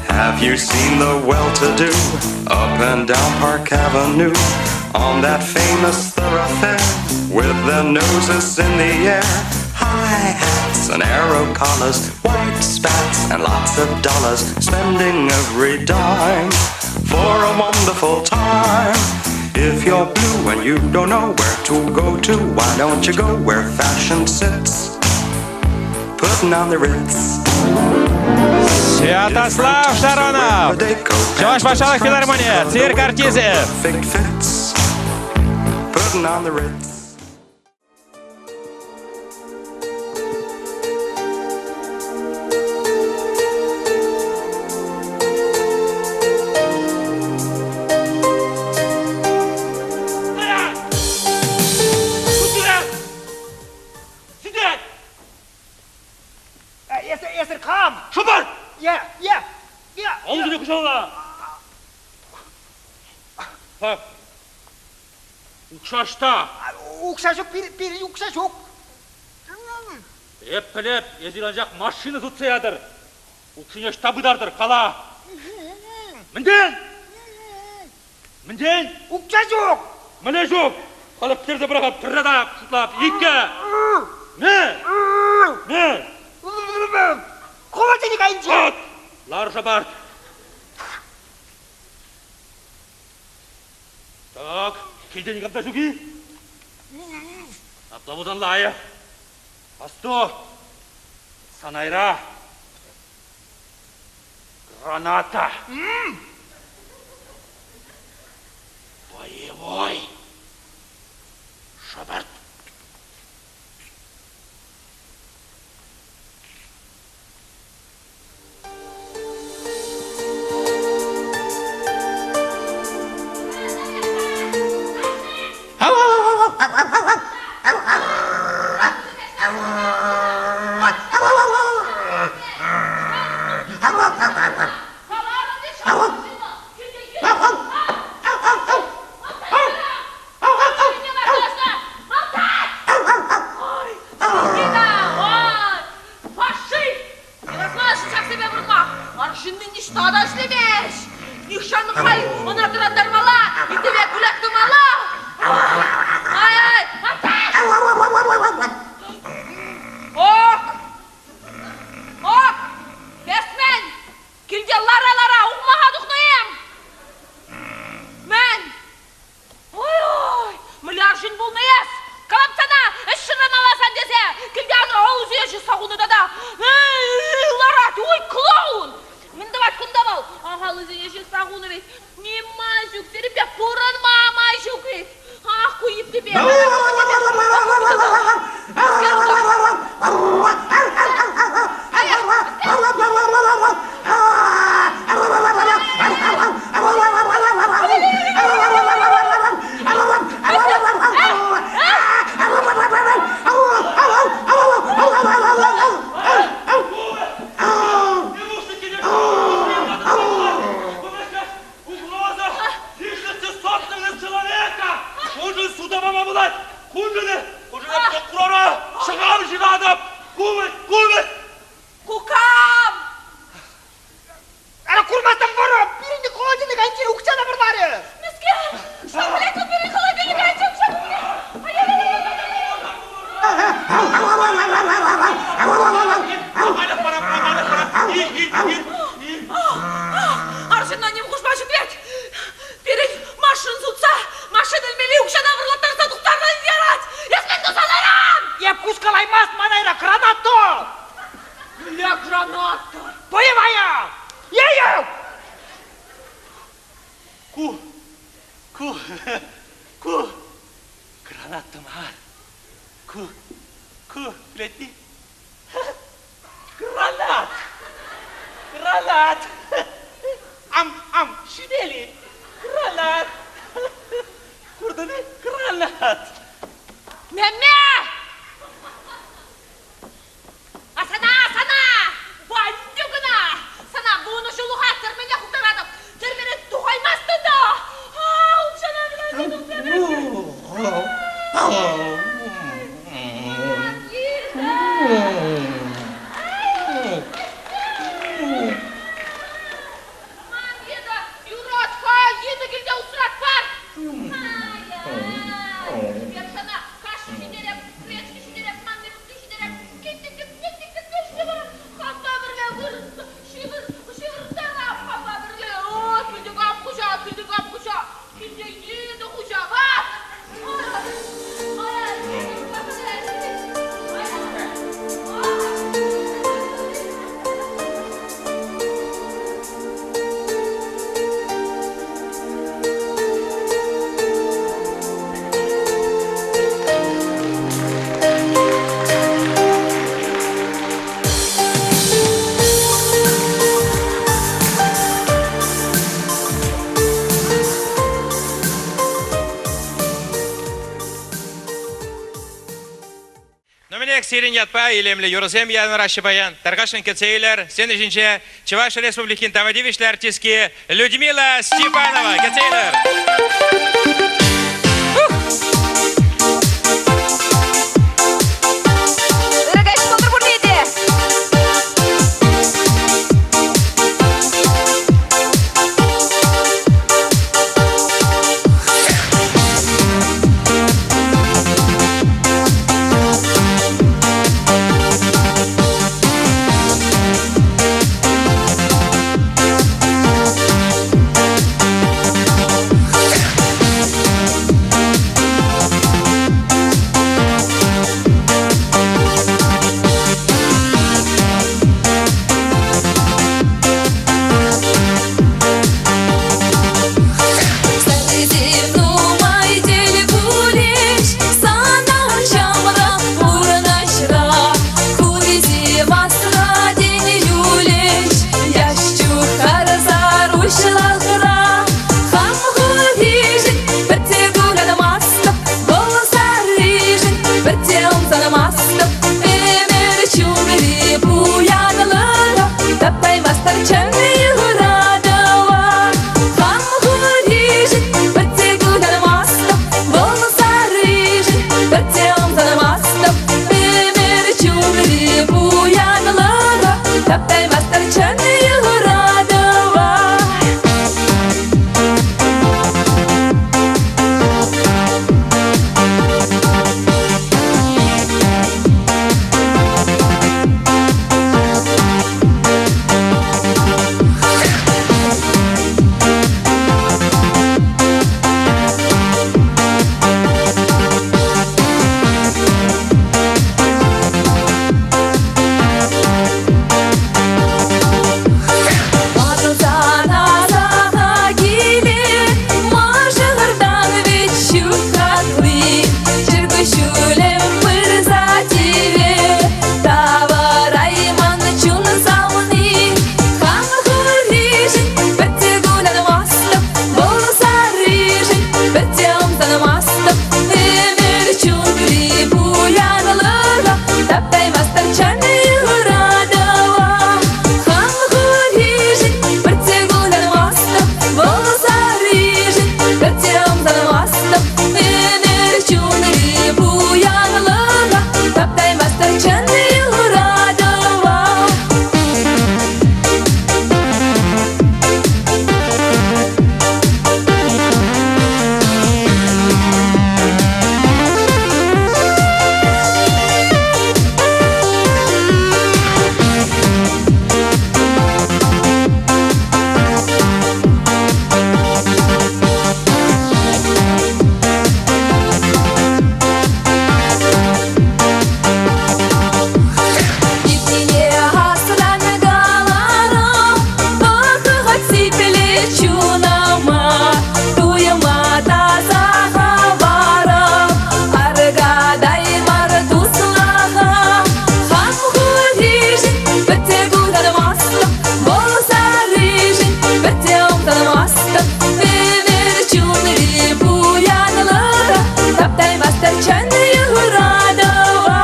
Have you seen the well-to-do up and down Park Avenue on that famous thoroughfare with their noses in the air? High hats and arrow collars, white spats and lots of dollars, spending every dime for a wonderful time. If you're blue and you don't know where to go to, why don't you go where fashion sits? Putting on the Ritz. Святослав Шаронов, Чӑваш патшалӑх филармонийӗ, цирк артисчӗ. Perfect fits. Putting on the Ritz. Сидеть! Эсӗ, эсӗр кам? Шӑпӑр! Я, я, я. Алӑсене куҫалла! Так. Укҫа ӑҫта? Укҫа ҫук, пирӗн укҫа ҫук. Эп пӗлеп, эсир анчах машина сутса ятӑр. Укҫине ӑҫта пытартӑр, кала. Мӗнтен? Мӗнтен? Укҫа ҫук! Мӗне ҫук? Халӗ пӗтерсе пӑрахап, пӗрре та шутлап, иккӗ. Мӗ? Мӗ? Холодильник айӗнче! Ат! Лар шапарт. Так, килте никам та ҫук-и? Апла пулсан лайӑх. Асту, санайра граната. Боевой. Шӑпӑрт. Аллисене ҫыхса хунӑ вӗт. Ним май ҫук, сирӗнпе пурӑнма май ҫук вӗт. Ах, ку йыттипе. Угроза личности собственного человека! Куншӑн суда пама пулать! Куншӑн куншӑн прокурора ҫӑхав ҫыратӑп! Ку вӗт, ку вӗт! Кукам! Ара курмастӑн вӑрӑ! Пирӗн холодильник айӗнчен укҫана вӑрларӗ! Мӗскер? Что пӗлет вӑл пирӗн холодильник айӗнче укҫа пулнине? Арҫынна ним хушма ҫук вӗт! Пирӗн машин сутса машин илмелли укҫана вӑрлаттарса тухтарнӑ ярать! Эс мӗн туса ларан? Эп кускалаймасть мана гранату! Мӗнле граната? Боевая! Ею! Ку, ку, ку граната мар. Ку, ку, пӗлетни? Гранат! Гранат! Ам, ам, ҫимели! Гранат! Куртӑн-и? Гранат! Мемме! А сана, сана! Ванюкӑна! Сана вунӑ ҫуллӑха тӗрмене хуптаратӑп! Тӗрмере тухаймастӑн та! А, укҫана вӗренсе тухса Ман йытӑ юрать-ха, йытӑ килте усрать пар! Эп сана каша ҫитереп, гречка ҫитереп, манни-путти ҫитереп, Хампа пӗрле ҫывӑр, ҫывӑртарап хампа пӗрле. О, килте кам хуҫа, килте кам хуҫа, килте йытӑ хуҫа, ват! Номинек сирӗн ятпа илемлӗ юрӑсем янӑраҫҫӗ паян. Тархасшӑн кӗтсе илер. Сцена ҫинче Чӑваш Республикин тава тивӗҫлӗ артистки Людмила Степанова. Кӗтсе илер. Ырӑ каҫ пултӑр пурне те! Сӗтӗсем нумай тӗл пулӗҫ, сана ҫамрӑк пурнӑҫра. Хулисем асра тен юлӗҫ, яш чух харсар уҫлӑхра. Хам хулишӗн пӗртте кулянмастӑп, вӑл сарришӗн пӗртте ӑмсанмастӑп. Ӗмӗр чунри пуянлӑха таптаймастӑр чӑн юратӑва. Хам хулишӗн пӗртте кулянмастӑп, вӑл сарришӗн пӗртте ӑмсанмастӑп. Ӗмӗр чунри пуянлӑха таптаймастӑр чӑн юратӑва. чӗннӗ юратӑва.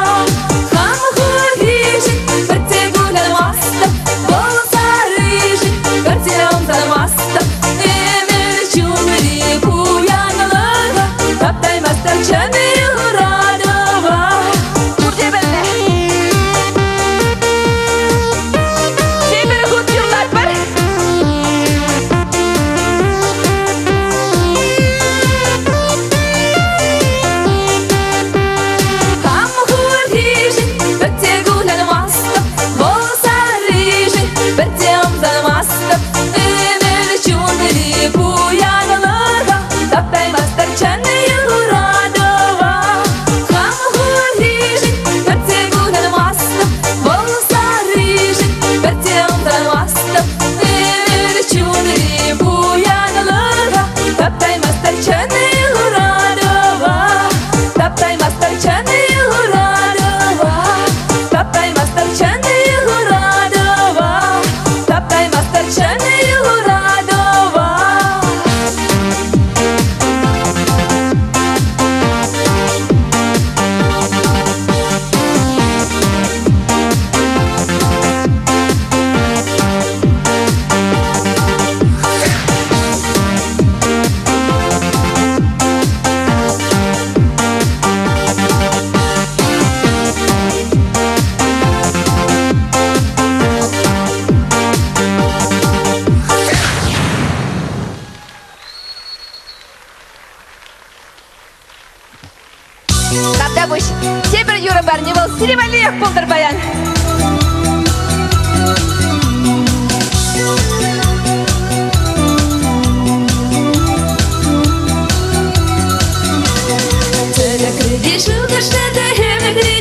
Хам хурришӗн пӗртте кулянмастӑп, вӑл сарришӗн пӗртте ӑмсанмастӑп. Ӗмӗр чунри пуянлӑха таптаймастӑп чӗннӗ юратӑва. Пурте пӗрле. Тепӗр хут юрлатпӑр. Хам хурришӗн пӗтсе кулянмастӑп, вӑл сарришӗн пӗтсе ӑмсанмастӑп. Ӗмӗр чунри пуянлӑха таптаймастӑр чӑн юратӑва. Хам хурришӗн пӗтсе кулянмастӑп, вӑл сарришӗн пӗтсе ӑмсанмастӑп. Ӗмӗр чунри пуянлӑха таптаймастӑр чӑн юратӑва. Таптаймастӑр чӑн юратӑва. Таптаймастӑр чӑн юратӑва. Таптаймастӑр чӑн юратӑва. Тавтапуҫ. Тепӗр юрӑ парне вӑл сире валлиех пултӑр паян. Тӗлӗкре шыв тӗшлетӗ, ӗмӗтре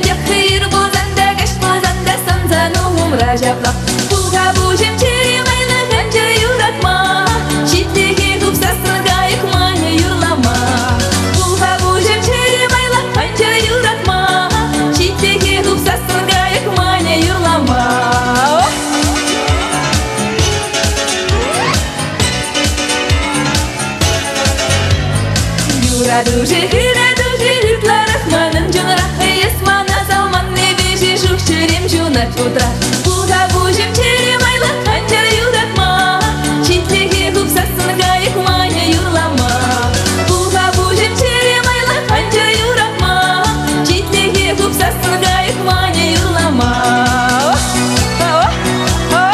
те хӑйӑр пулсан та, каҫ пулсан та сӑмсан умра ҫаплах. Пулха пуҫӑм чӗре майлӑ ханчӑр юратма, ҫитлӗхе тупсассӑн кайӑк манӗ юрлама. Пулха пуҫӑм чӗре майлӑ ханчӑр юратма, ҫитлӗхе тупсассӑн кайӑк манӗ юрлама. Юрату-ши, юрату-ши, ытларах манӑн чунра. Эс мана салманни виҫи ҫук чӗрем ҫунать вутра. Пулха пуҫӑм чӗре майлӑ, анчах юратма. Читлӗхе хупсассӑн кайӑк манӗ юрлама. Пулха пуҫӑм чӗре майлӑ, анчах юратма. Читлӗхе хупсассӑн кайӑк манӗ юрлама. О, о, о.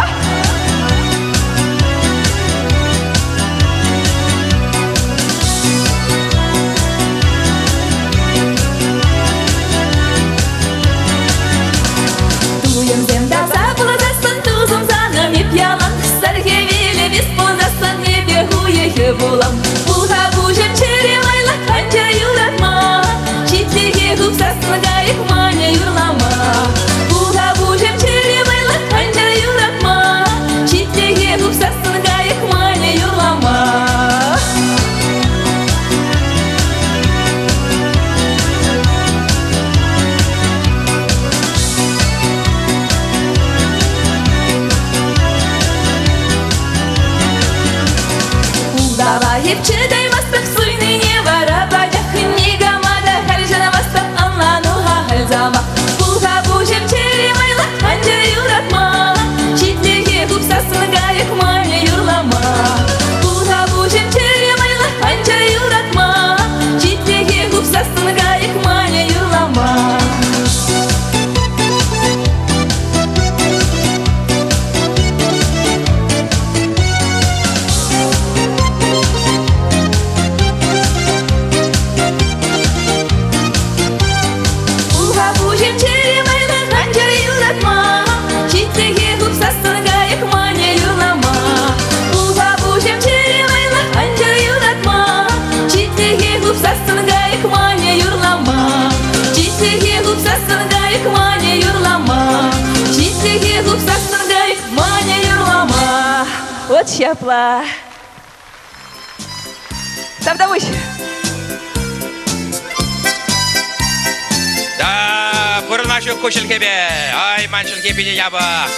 Туйӑмсем таса пулсассӑн, тусӑм санӑн эп ялан. Сар хӗвелӗ вис пулсассӑн, эпӗ хуйӑхӗ пулам. Пулха пуҫӑм чӗре майлӑ, анчах юратма. Читлӗхе хупсассӑн кайӑк манӗ юрлама. Пулха пуҫӑм чӗре майлӑ, анчах юратма. Читлӗхе хупсассӑн кайӑк манӗ юрлама. Ултава эп чӑтаймастӑп, суйнине вара пачах никама та халь шанмастӑп, ӑнлану-ха халь сама. Пулха пуҫӑм чӗре майлӑ, анчах юратма. Читлӗхе хупсассӑн кайӑк манӗ юрлама. Пулха пуҫӑм чӗре майлӑ, анчах юратма. Читлӗхе хупсассӑн кайӑк манӗ юрлама. Пулха пуҫӑм чӗре майлӑ, анчах юратма. Читлӗхе хупсассӑн кайӑк манӗ юрлама. Пулха пуҫӑм чӗре майлӑ, анчах юратма. Читлӗхе хупсассӑн кайӑк манӗ юрлама. Читлӗхе хупсассӑн кайӑк манӗ юрлама. Читлӗхе хупсассӑн кайӑк манӗ юрлама. Вот ҫапла. Тавтапуҫ. Да, пурӑнма ҫук ку чӗлхепе. Ай, ман чӗлхе питӗ япӑх.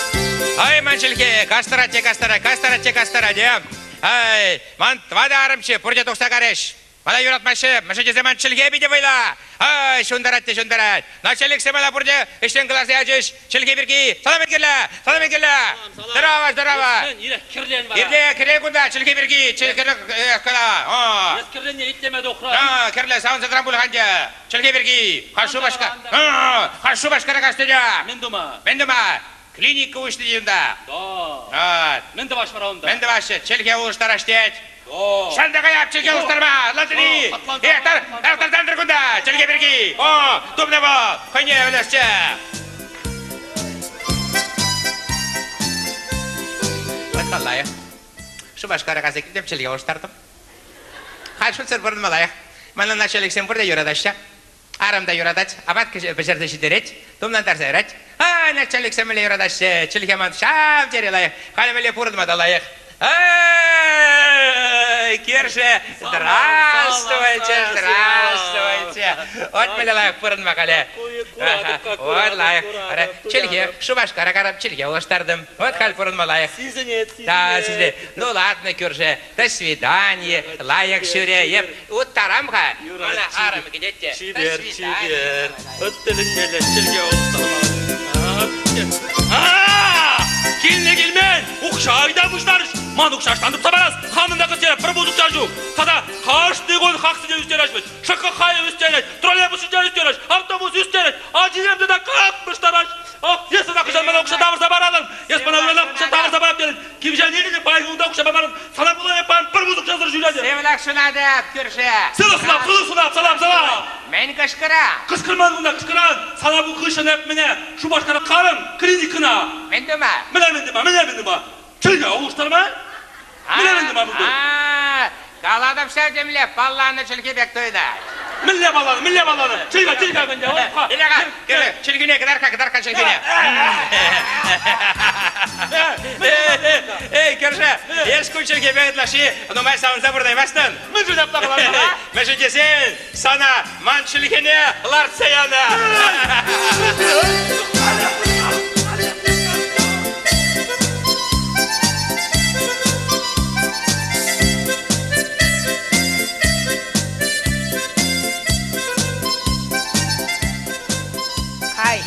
Ай, ман чӗлхе кастарать те кастарать, кастарать те кастарать, э? Ай, ман тӑватӑ арӑмччӗ, пурте тухса карӗҫ. Мана юратмаҫҫӗ, мӗншӗн тесе ман чӗлхе питӗ вӑйлӑ. Ай, ҫунтарать те ҫунтарать. Начальниксем мана пурте ӗҫрен кӑларса ячӗҫ. Чӗлхе пирки салам кирлӗ, салам кирлӗ. Здорово, здорово. Ирех кӗрлен вара. Ирле кӗре кунта чӗлхе пирки, чӗлхе кӑна. Эс кӗрлене итлеме тухрӑн. А, кӗрле савӑнса тӑран пуль-ха ӗнтӗ. Чӗлхе пирки. Хаш Шупашкар. Хаш Шупашкара кас тетя. Мӗн тума? Мӗн тума? Клиника уҫнӑ те унта. Да. Мӗн тӑваҫ вара унта? Мӗн тӑваҫҫӗ? Чӗлхе улӑштараҫ тет. Ҫанта каяп, чӗлхе улӑштарма! Ӑнлантӑн-и? Тар кунта, чӗлхе пирки! О, тупнӑ вӑл! Хӑйне вӗлерчӗ! Вӑт лайӑх. Шупашкара кайса килтӗм, чӗлхе улӑштартӑм. Халь шутсӑр пурӑнма лайӑх. Мана начальниксем пурте юратаҫҫӗ. Арӑм та юратать, апат пӗҫерсе ҫитерет, тумлантарса ярать. А, начальниксем мӗнле юратаҫҫӗ, чӗлхе ман ҫав тери лайӑх, халӗ мӗнле пурӑнма та лайӑх. Эй, кӳршӗ, здравствуйте, здравствуйте. Вот мӗнле лайӑх пурӑнма халӗ. Вот лайӑх. Чӗлхе, Шупашкара карап чӗлхе улӑштартӑм. Вот халь пурӑнма лайӑх. Сисӗнет, сисӗнет. Да, сисӗнет. Ну ладно, кӳршӗ, до свидания, лайӑх ҫӳре, еп, уттарам-ха. Мана арӑм кӗтет те. Чипер, чипер. Ыт тӗлӗнмелле чӗлхе улӑштарма. Килнӗ килмен, укҫа ыйта пуҫларӗҫ. Ман укҫа ӑҫтан тупса парас? Хамӑн та кӗсьере пӗр пус укҫа ҫук. Тата кашни кун хаксене ӳстереҫ вӗт. Шӑкӑ хайӗ ӳстерет, троллейбус ҫинче ӳстерет, автобус ӳстерет, ачисем тата капмӑштараҫ. Ах, эс ӑна хӑҫан мана укҫа тавӑрса паратӑн? Эс мана ырана укҫа тавӑрса парап терӗн. Кивҫен илнӗ те паян унта укҫа памарӑн. Сана пула эп паян пӗр пус укҫасӑр ҫӳретӗп. Сывлӑх сунатӑп, кӳршӗ. Сывлӑх сунап, сывлӑх сунап, салам, салам. Мӗн кӑшкӑра? Кӑшкӑрман кунта, кӑшкӑран. Сана бу хыҫҫӑн эп мӗне Шупашкара карӑм клиникӑна. Мӗн тума? Мӗне мӗн тума, мӗне мӗн тума? Чӗлхе улӑштарма? Мӗне мӗн тума пултӑр? Калатӑп ҫав темле, палланӑ чӗлхе пек туйӑнать. Мӗнле палланӑ, мӗнле палланӑ? Чӗлхе, чӗлхе мӗнле? Иля-ха, чӗлхине кӑтарт-ха, кӑтарт-ха чӗлхине. Эй, кӗрше, эс ку чӗлхепе ытлашши нумай савӑнса пурӑнаймастӑн. Мӗншӗн ҫапла калатӑн-ха? Мӗншӗн тесен сана ман чӗлхене лартса янӑ. Ай,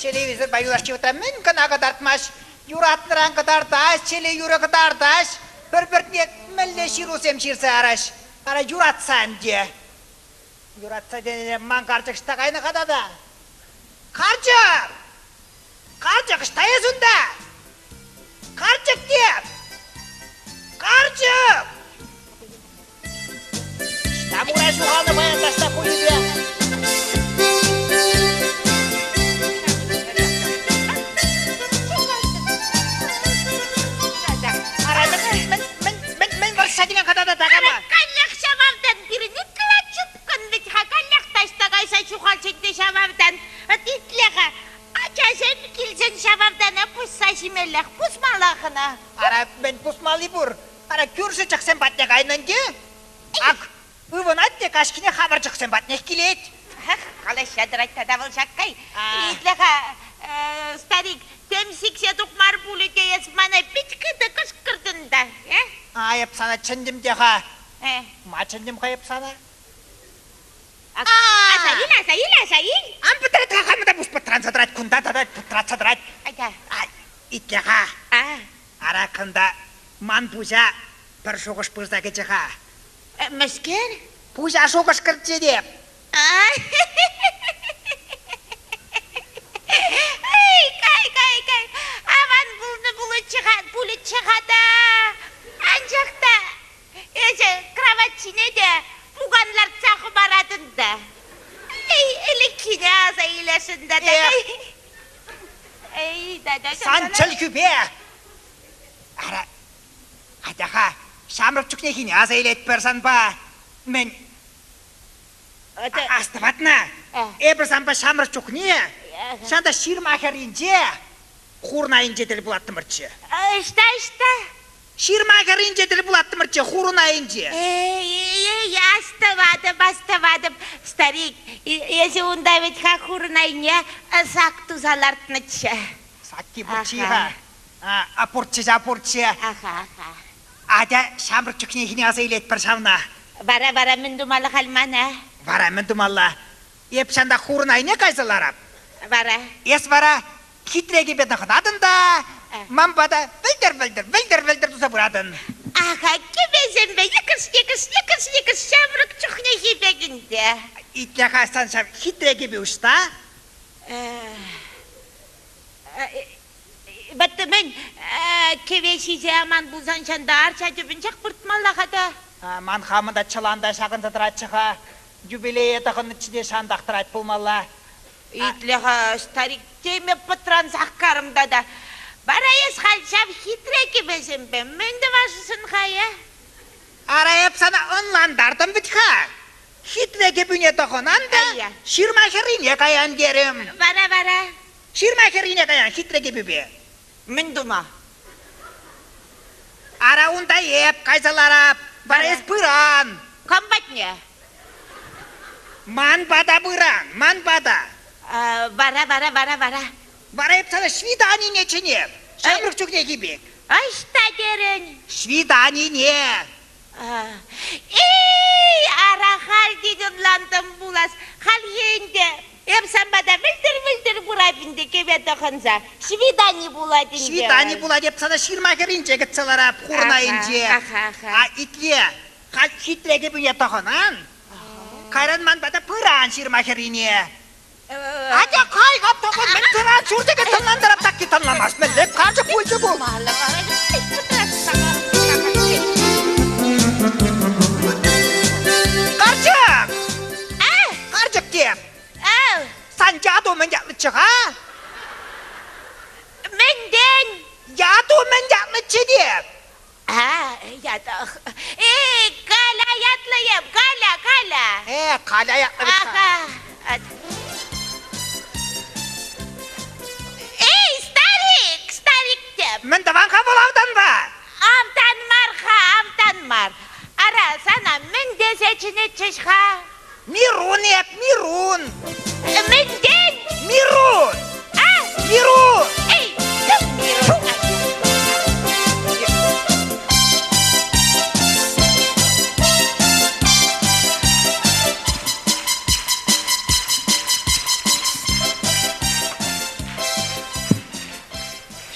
телевизорпа юлашки вӑхӑтра мӗн кӑна кӑтартмасть. Юратнӑран кӑтартаҫ, телеюрӑ кӑтартаҫ, пӗр-пӗрне мӗнле ҫырусем ҫырса яраҫ. Ара, юратса ӗнтӗ. Юратса тенӗ ман карчӑк ӑҫта кайнӑ-ха тата? Карчӑк! Карчӑк, ӑҫта эс унта? Карчӑк теп! Карчӑк! Ӑҫта мура ҫухалнӑ паян таҫта кунӗпе? Ара, мӗн, мӗн, мӗн, мӗн, мӗн вӑрҫса килен-ха тата такама? Каллех ҫавартан пирӗн ытла чупкӑн вӗт-ха, каллех таҫта кайса ҫухалчӗ те ҫавартан. Итле-ха, ачасем килсен ҫавартана пусса ҫимеллех, пусмаллах ӑна. Ара, мӗн пусмалли пур? Ара, кӳршӗ чӑхсем патне кайнӑ ӗнтӗ. Ак, ывӑнать те каҫхине хамӑр чӑхсем патнех килет. Ах, калаҫса тӑрать тата вӑл ҫаккай. Итле-ха, старик, тем сиксе тухмар пулӗ те эс мана пит хытӑ кӑшкӑртӑн та, э? А, эп сана чӗнтӗм те-ха. Ма чӗнтӗм-ха эп сана? Аса ил, аса ил, аса ил. Ан пӑтратха, хамӑр та пуҫ пӑтранса тӑрать кунта тата пӑтратса тӑрать. Айта. Итле-ха. Ара, кунта ман пуҫа пӗр шухӑш пырса кӗчӗ-ха. Мӗскер? Пуҫа шухӑш кӗртчӗ те. Эй, кай, кай, кай. Аван пулнӑ пулӗччӗ-ха, пулӗччӗ-ха та. Анчах та эсӗ кравать ҫине те пукан лартса хӑпаратӑн та. Эй, ӗлӗкхине аса илесшӗн тата. Эй, тата. Сан чӗлхӳпе. Ара, атя-ха, ҫамрӑк чухнехине аса илетпӗр санпа. Мӗн, Астӑватна? Эпӗ санпа ҫамрӑк чухне ҫанта ҫырма хӗрринче хурӑн айӗнче тӗл пулаттӑмӑрччӗ. Ӑҫта, ӑҫта? Ҫырма хӗрринче тӗл пулаттӑмӑрччӗ хурӑн айӗнче. Эй, астӑватӑп, астӑватӑп, старик. Эсӗ унта вӗт-ха хурӑн айне сак туса лартнӑччӗ. Сакки пурччӗ-ха. А пурччӗ ҫав пурччӗ. Аха, аха. Атя ҫамрӑк чухнехине аса илетпӗр ҫавна. Вара, вара мӗн тумалла халь мана? Вара мӗн тумалла? Эп ҫанта хурӑн айне кайса ларап. Вара? Эс вара хитре кӗпе тӑхӑнатӑн та ман пата вӗлтӗр-вӗлтӗр, вӗлтӗр-вӗлтӗр туса пыратӑн. Аха, кӗпесемпе йӑкӑш-йӑкӑш, йӑкӑш-йӑкӑш ҫамрӑк чухнехи пек ӗнтӗ. Итле-ха сан ҫав хитре кӗпе ӑҫта? Вӑт мӗн, кӗве ҫисе аман пулсан ҫанта арча тӗпӗнчех выртмалла-ха та. Ман хамӑн та чӑланта ҫакӑнса тӑратчӗ-ха. Юбилее тӑхӑннӑччӗ те ҫантах тӑрать пулмалла. Итле-ха, старик, теме пӑтрансах карӑм тата. Вара эс халь ҫав хитре кӗпесемпе мӗн тӑвасшӑн-ха, э? Ара эп сана ӑнлантартӑм вӗт-ха. Хитре кӗпӳне тӑхӑнан та ҫырма хӗррине каян терӗм. Вара, вара? Ҫырма хӗррине каян хитре кӗпӳпе. Мӗн тума? Ара унта эп кайса ларап, вара эс пыран. Кам патне? Ман пата пыран, ман пата. Вара, вара, вара, вара. Вара эп сана ҫвиданине чӗнеп, ҫамрӑк чухнехи пек. Ӑҫта терӗн? Ҫвиданине. Эй, ара халь тин ӑнлантӑм пулас. Хальхи ӗнтӗ эп сан пата вӗлтӗр-вӗлтӗр пырап ӗнтӗ кӗве тӑхӑнса. Ҫвидани пулать ӗнтӗ. Ҫвидани пулать, эп сана ҫырма хӗрринче кӗтсе ларап, хурӑн айӗнче. А итле, халь хитре кӗпӳне тӑхӑнан, кайран ман пата пыран ҫырма хӗррине. Атя кай-ха тӑхӑн, мӗн тӑран ҫуртӗке тӑнлантарап такки тӑнламасть, мӗнле карчӑк пулчӗ ку? Карчӑк! Карчӑк теп! Сан яту мӗн ятлӑччӗ-ха? Мӗнтен? Яту мӗн ятлӑччӗ теп? А, ятах. Эй, Галя ятлӑ эп, Галя, Галя. Э, Галя ятлӑ Ага. Эй, старик, старик теп. Мӗн тӑван-ха вӑл автанпа? Автан мар-ха, автан мар. Ара, сана мӗн тесе чӗнетчӗҫ-ха? Мирун эп, Мирун. Мӗнтен? Мирун. А? Мирун. Эй, Мирун.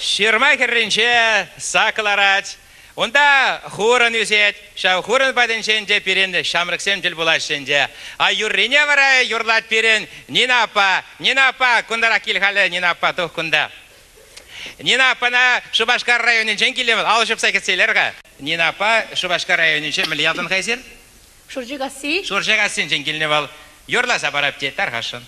Ҫырма хӗрринче сак ларать. Унта хурӑн ӳсет. Ҫав хурӑн патӗнчен те пирӗн ҫамрӑксем тӗл пулаҫҫӗ ӗнтӗ. А юррине вара юрлать пирӗн Нина аппа. Нина аппа, кунтарах кил халӗ, Нина аппа, тух кунта. Нина аппана Шупашкар районӗнчен килнӗ вӑл. Алӑ ҫупса кӗтсе илер-ха. Нина аппа Шупашкар районӗнче мӗнле ялтан-ха эсир? Шурчикасси. Шурчикассинчен килнӗ вӑл. Юрласа парап тет, тархасшӑн.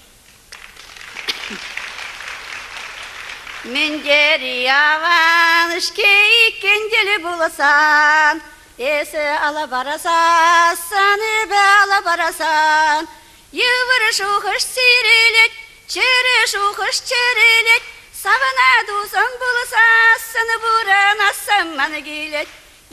Мӗн тери аван-ҫке иккен тӗл пулсан, Эсӗ ала парасассӑн, эпӗ ала парасан. Йывӑр шухӑш сирӗлет, чӗрӗ шухӑш чӗрӗлет, Савӑна тусӑм пулсассӑн пурӑнассӑм ман килет.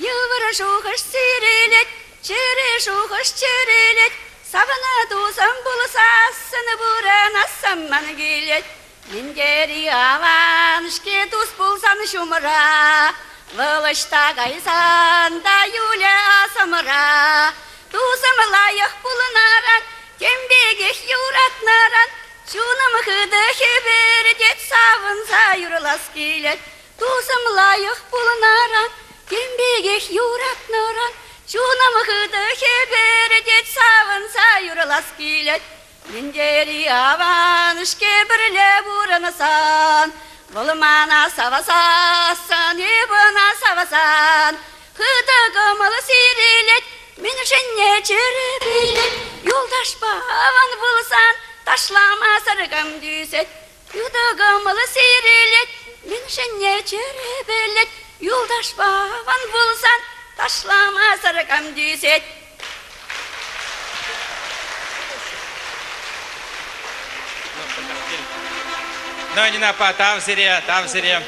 Йывӑр шухӑш сирӗлет, чӗрӗ шухӑш чӗрӗлет, Савнӑ тусӑм пулсассӑн пурӑнассӑм ман килет. Мӗн тери аван-ҫке тус пулсан ҫумра, Вӑл ӑҫта кайсан та юлӗ асӑмра. Тусӑм лайӑх пулнӑран, тем пекех юратнӑран, Чунӑм хытӑ хӗпӗртет, савӑнса юрлас килет. Тусӑм лайӑх пулнӑран, тем пекех юратнӑран, чунӑм хытӑ хӗпӗртет, савӑнса юрлас килет. Мӗн тери аван-ҫке пӗрле пурӑнсан, вӑл мана савасассӑн, эп ӑна савасан. Хытӑ кӑмӑл сирӗлет, мӗншӗнне чӗре пилет, юлташпа аван пулсан, ташламасӑр кам тӳсет. Хытӑ кӑмӑл сирӗлет, мӗншӗнне чӗре пӗлет, юлташпа аван пулсан ташламасӑр кам тӳсет. Ну, Нина аппа, тав сире, тав сире.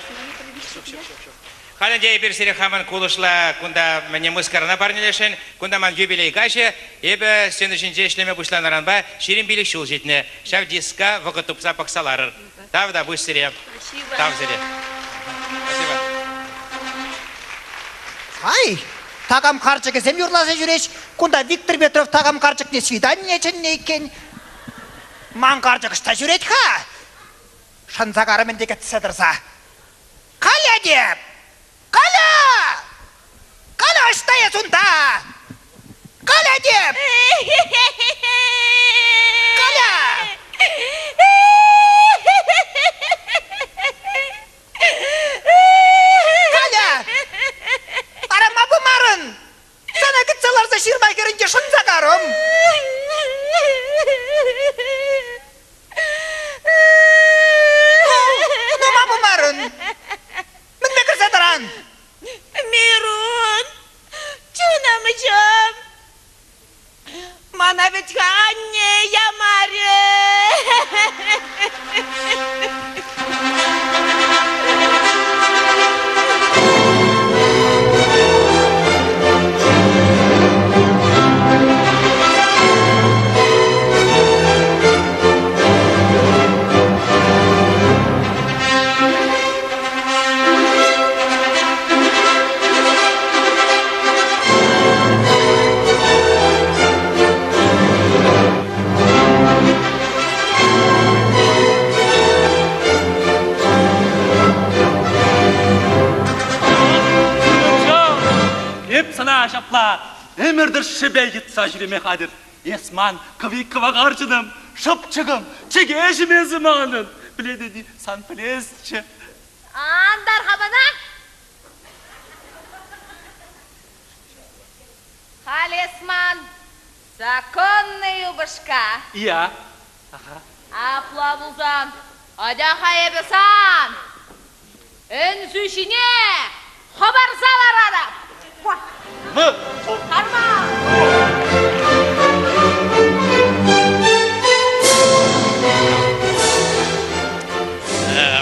Халь ӗнтӗ эпир сире хамӑн кулӑшла кунта мӗне мыскарана парнелесшӗн. Кунта ман юбилей каҫӗ. Эпӗ сцена ҫинче ӗҫлеме пуҫланӑранпа 25 ҫул ҫитнӗ. Ҫав диска вӑхӑт тупса пӑхса ларӑр. Тав та пуҫ сире. Тав сире. Спасибо. Ай! Такам карчӑкӗсем юрласа ҫӳреҫ. Кунта Виктор Петров такам карчӑкне свиданине чӗннӗ иккен. Ман карчӑк ӑҫта ҫӳрет-ха? Шӑнса карӑм ӗнтӗ кӗтсе тӑрса. Каля теп! Каля! Каля ӑҫта эс унта? Каля теп! Каля! Каля! Арама пымарӑн! Сана кӗтсе ларса ҫырма хӗрӗнче шӑнса карӑм! Ну, ма пымарӑн? Мӗнпе кӗрсе тӑран? Мирун, чунӑмҫӑм, мана вӗт-ха анне ямарӗ. Эп сана ҫапла ӗмӗр тӑршшӗпе йӑтса ҫӳреме хатӗр. Эс ман кӑвик кӑвакарчӑнӑм, шӑпчӑкӑм, чӗкеҫӗм эсӗ манӑн. Пӗлетӗн-и, сан пӗлесчӗ. Ан тар-ха мана. Халь эс ман законный упӑшка. Я. Апла пулсан, атя-ха эпӗ сан ӗнсӳ ҫине хӑпарса ларатӑп. Карма!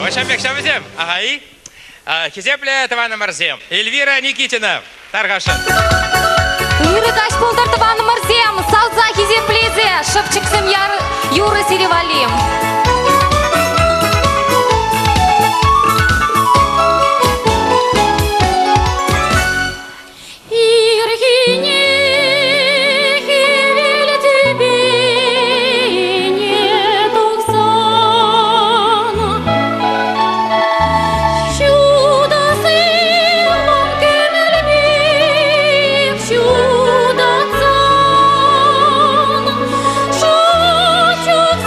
Ваҫан пек ҫавсем, ага-и? Хисеплӗ тӑванӑмӑрсем, Эльвира Никитина, тархасшӑн. Ырӑ каҫ пултӑр, тӑванӑмӑрсем, савса хисеплесе, шӑпчӑксем юрӑ сире валли. Ирхине хӗвел тӳпене тухсан ҫутӑсем ман кӗмӗл пек ҫутатсан шӑпчӑксем.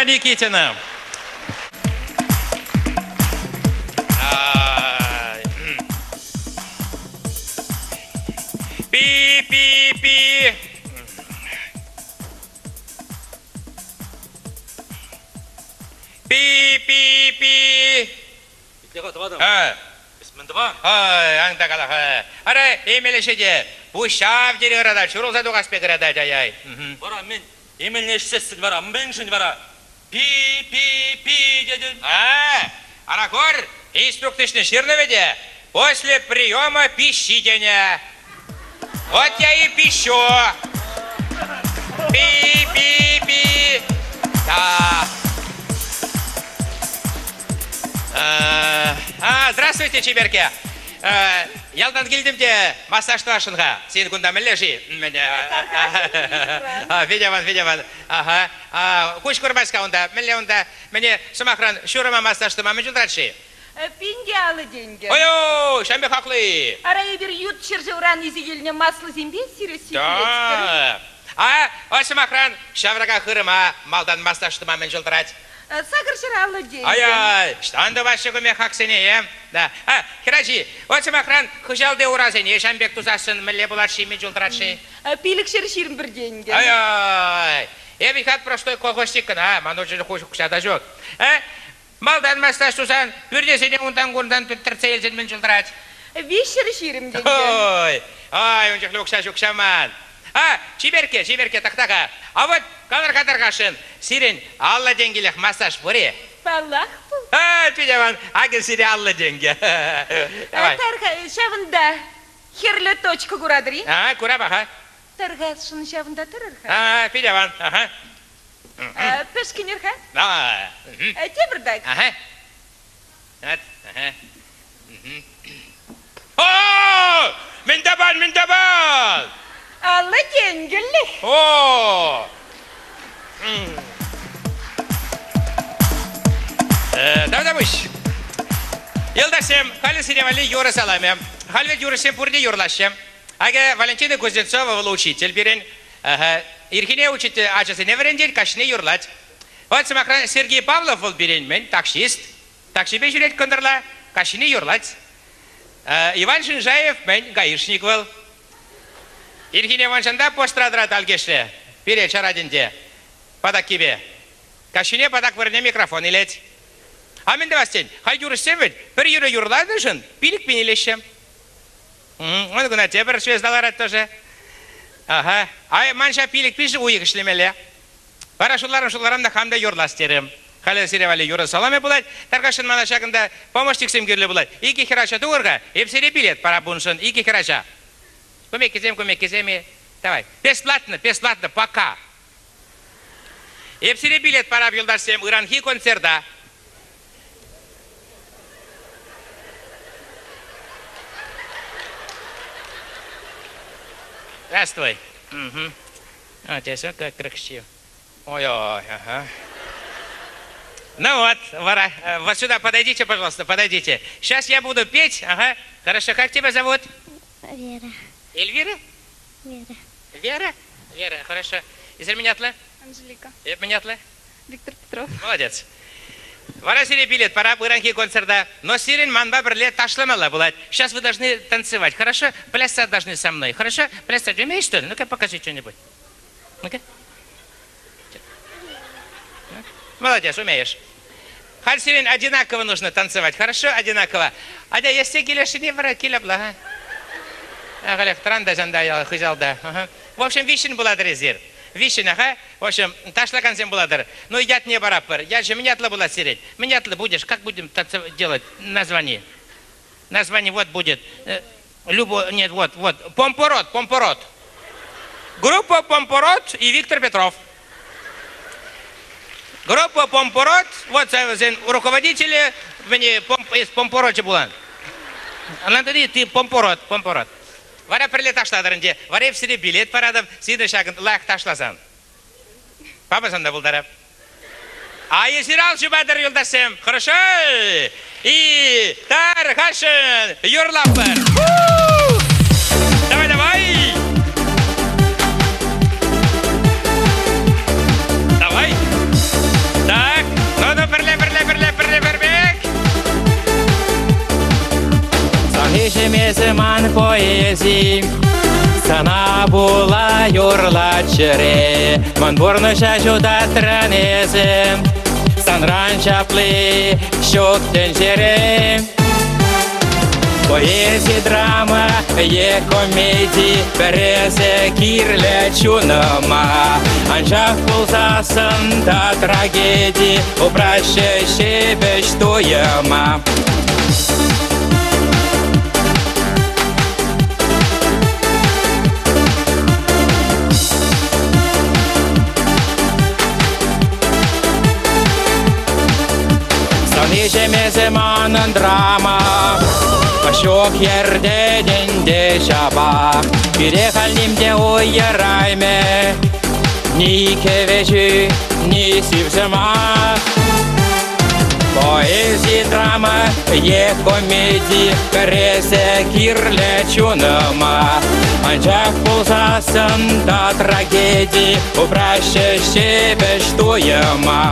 Никитина. Пи-пи-пи. Пи-пи-пи. Итле-ха, тӑватӑм. А. Эс мӗн тӑван? Ай, ан та кала-ха. Ара, эмелӗ те. Пуҫ ҫав тери ыратать, ҫурӑлса тухас пек ыратать, ай-ай. Вара мӗн, эмелне ӗҫсессӗн вара, мӗншӗн вара? Пи-пи-пи тетӗн. А, ара кур, инструкцишне ҫырнӑ вӗт После приема пищи тенӗ. Вот я и пищу. Пи-пи-пи. Да. А, здравствуйте, чиперке. Ялтан килтӗм те массаж тӑвасшӑн-ха. Сирӗн кунта мӗнле-ши? Федя Федя Ага. Куҫ курмасть-ха унта. Мӗнле унта? Мӗне, сӑмахран, ҫурӑма массаж тума мӗн чултарать-ши? Пин те алӑ тенкӗ. Ой-ой, ҫам пек хакли. Ара эпир ют ҫӗршывран илсе килнӗ маслӑсемпе сире сиплетпӗр. Да. А, о, сӑмахран, ҫаврака хырӑма малтан массаж тума мӗн чултарать? 850 тенкӗ. Ай-ай, ҫтан тӑваҫҫӗ куме хаксене, е? Да. А, хӗрачи, вот сӑмахран, хыҫалти урасене ҫам пек тусассӑн мӗнле пулать-ши, мӗн чултарать-ши? 521 тенкӗ. Ай-ай, эпӗ хат простой колхозник кӑна, ман учитель укҫа та ҫук. А, Малтан массаж тусан пӳрнесене унтан-кунтан тӗртсе илсен мӗн чултарать? 320 тенкӗ. Ой, ай, ун чухлӗ укҫа ҫук ҫав ман. А, чиперкке, чиперкке, тӑхта-ха. А вот калӑр-ха тархасшӑн, сирӗн 50 тенкӗлӗх массаж пур-и? Паллах пур. А, тетя акӑ сире 50 тенкӗ. Давай. Тарха, ҫавӑнта хӗрлӗ точка куратӑр-и? А, курапа-ха. Тархасшӑн ҫавӑнта тӑрӑр-ха. А, пит аван, аха. Пӗшкӗнӗр-ха. Да. Тепӗртак. Ага. Вот. Ага. О! Мӗн тапан, мӗн тапан? 50 тенкӗлӗх. О! Тавтапуҫ. Юлташсем, халӗ сире валли юрӑ саламӗ. Халь вӗт юрӑҫсем пурте юрлаҫҫӗ. Акӑ Валентина Кузнецова вӑл учитель пирӗн. Ирхине учитель ачасене вӗрентет, каҫне юрлать. Вот, сӑмахран, Сергей Павлов вӑл пирӗн мӗн, таксист. Таксипе ҫӳрет кӑнтӑрла, каҫхине юрлать. Иван Шинжаев мӗн, гаишник вӑл. Ирхине ваншанта постра тӑрать алкешре, пире чарать ӗнтӗ патаккипе. Каҫхине патак вырӑнне микрофон илет. А мӗн тӑвас тен, халь юрӑҫсем вӗт пӗр юрӑ юрланӑшӑн 5000 илеҫҫӗ. Он кӑна тепӗр звезда ларать тоже. Ага. Ай, ман ҫав пилӗк-виҫӗ уйӑх ӗҫлемелле. Вара шутларӑм-шутларӑм та хам та юрлас терӗм. Халӗ сире валли юрӑ саламӗ пулать. Тархасшӑн мана ҫакӑнта помощниксем кирлӗ пулать. Икӗ хӗрача тухӑр-ха, эп сире билет парап уншӑн, икӗ хӗрача. Кумеккисем, кумеккисем-и? Давай. Бесплатно, бесплатно, пока. Эп сире билет парап, юлташсем, ыранхи концерта. Здравствуй. Угу. А, тебя как красиво. Ой-ой, ага. Ну вот, Вара, вот сюда подойдите, пожалуйста, подойдите. Сейчас я буду петь, ага. Хорошо, как тебя зовут? Вера. Эльвира? Вера. Вера? Вера, хорошо. Из Армятлы? Анжелика. Эп Виктор Петров. Молодец. Вара сире билет, пора ыранхи концерта. Но сирӗн манпа пӗрле ташламалла пулать. Сейчас вы должны танцевать, хорошо? Плясать должны со мной, хорошо? Плясать умеешь, что ли? Ну-ка, покажи что-нибудь. Ну-ка. Молодец, умеешь. Халь сирӗн одинаково нужно танцевать, хорошо? Одинаково. Адя, если килешӗне вара киле блага. Ахалех тӑран та хыҫалта. В общем, виҫҫӗн пулатӑр эсир. Виҫҫӗн, аха. В общем, ташлакансем пулатӑр. Ну, ятне параппӑр. Ячӗ мӗн ятлӑ пулать сирӗн? Мӗн ятлӑ будешь? Как будем делать название? Название вот будет. Любо, нет, вот, вот. Помпорот, Помпорот. Группа Помпорот и Виктор Петров. Группа Помпорот, вот руководители, мне из Помпороте була. Анатолий, ты Помпорот, Помпорот. Вара пӗрле ташлатӑр ӗнтӗ. Вара эп сире билет паратӑп, сирӗн ҫакӑн лайӑх ташласан. Памасан та пултарап. А эсир ал ҫупатӑр, юлташсем. Хорошо? И тархасшӑн юрлатпӑр. Давай, давай! Давай! Савнишӗмесӗ ман поэзи, Сана пула юрлать чӗре, Ман пурнӑҫа ҫутатрӑн эсӗ, Санран чапли ҫук тӗнчере. Поэзи, драма е комеди пӗресӗ кирлӗ чунӑма. Анчах пулсассӑн та трагеди упраҫҫӗ ҫепӗҫ туйӑма. Сӑнишӗмесӗ манӑн драма, Ҫук йӗртетӗн те ҫапах, Пире халь ним те уйӑраймӗ, Ни кӗвӗҫӳ, ни сив сӑмах. Поэзи, драма е комеди пӗресе кирлӗ чунӑма. Анчах пулсассӑн та трагеди упраҫҫӗ ҫепӗҫ туйӑма.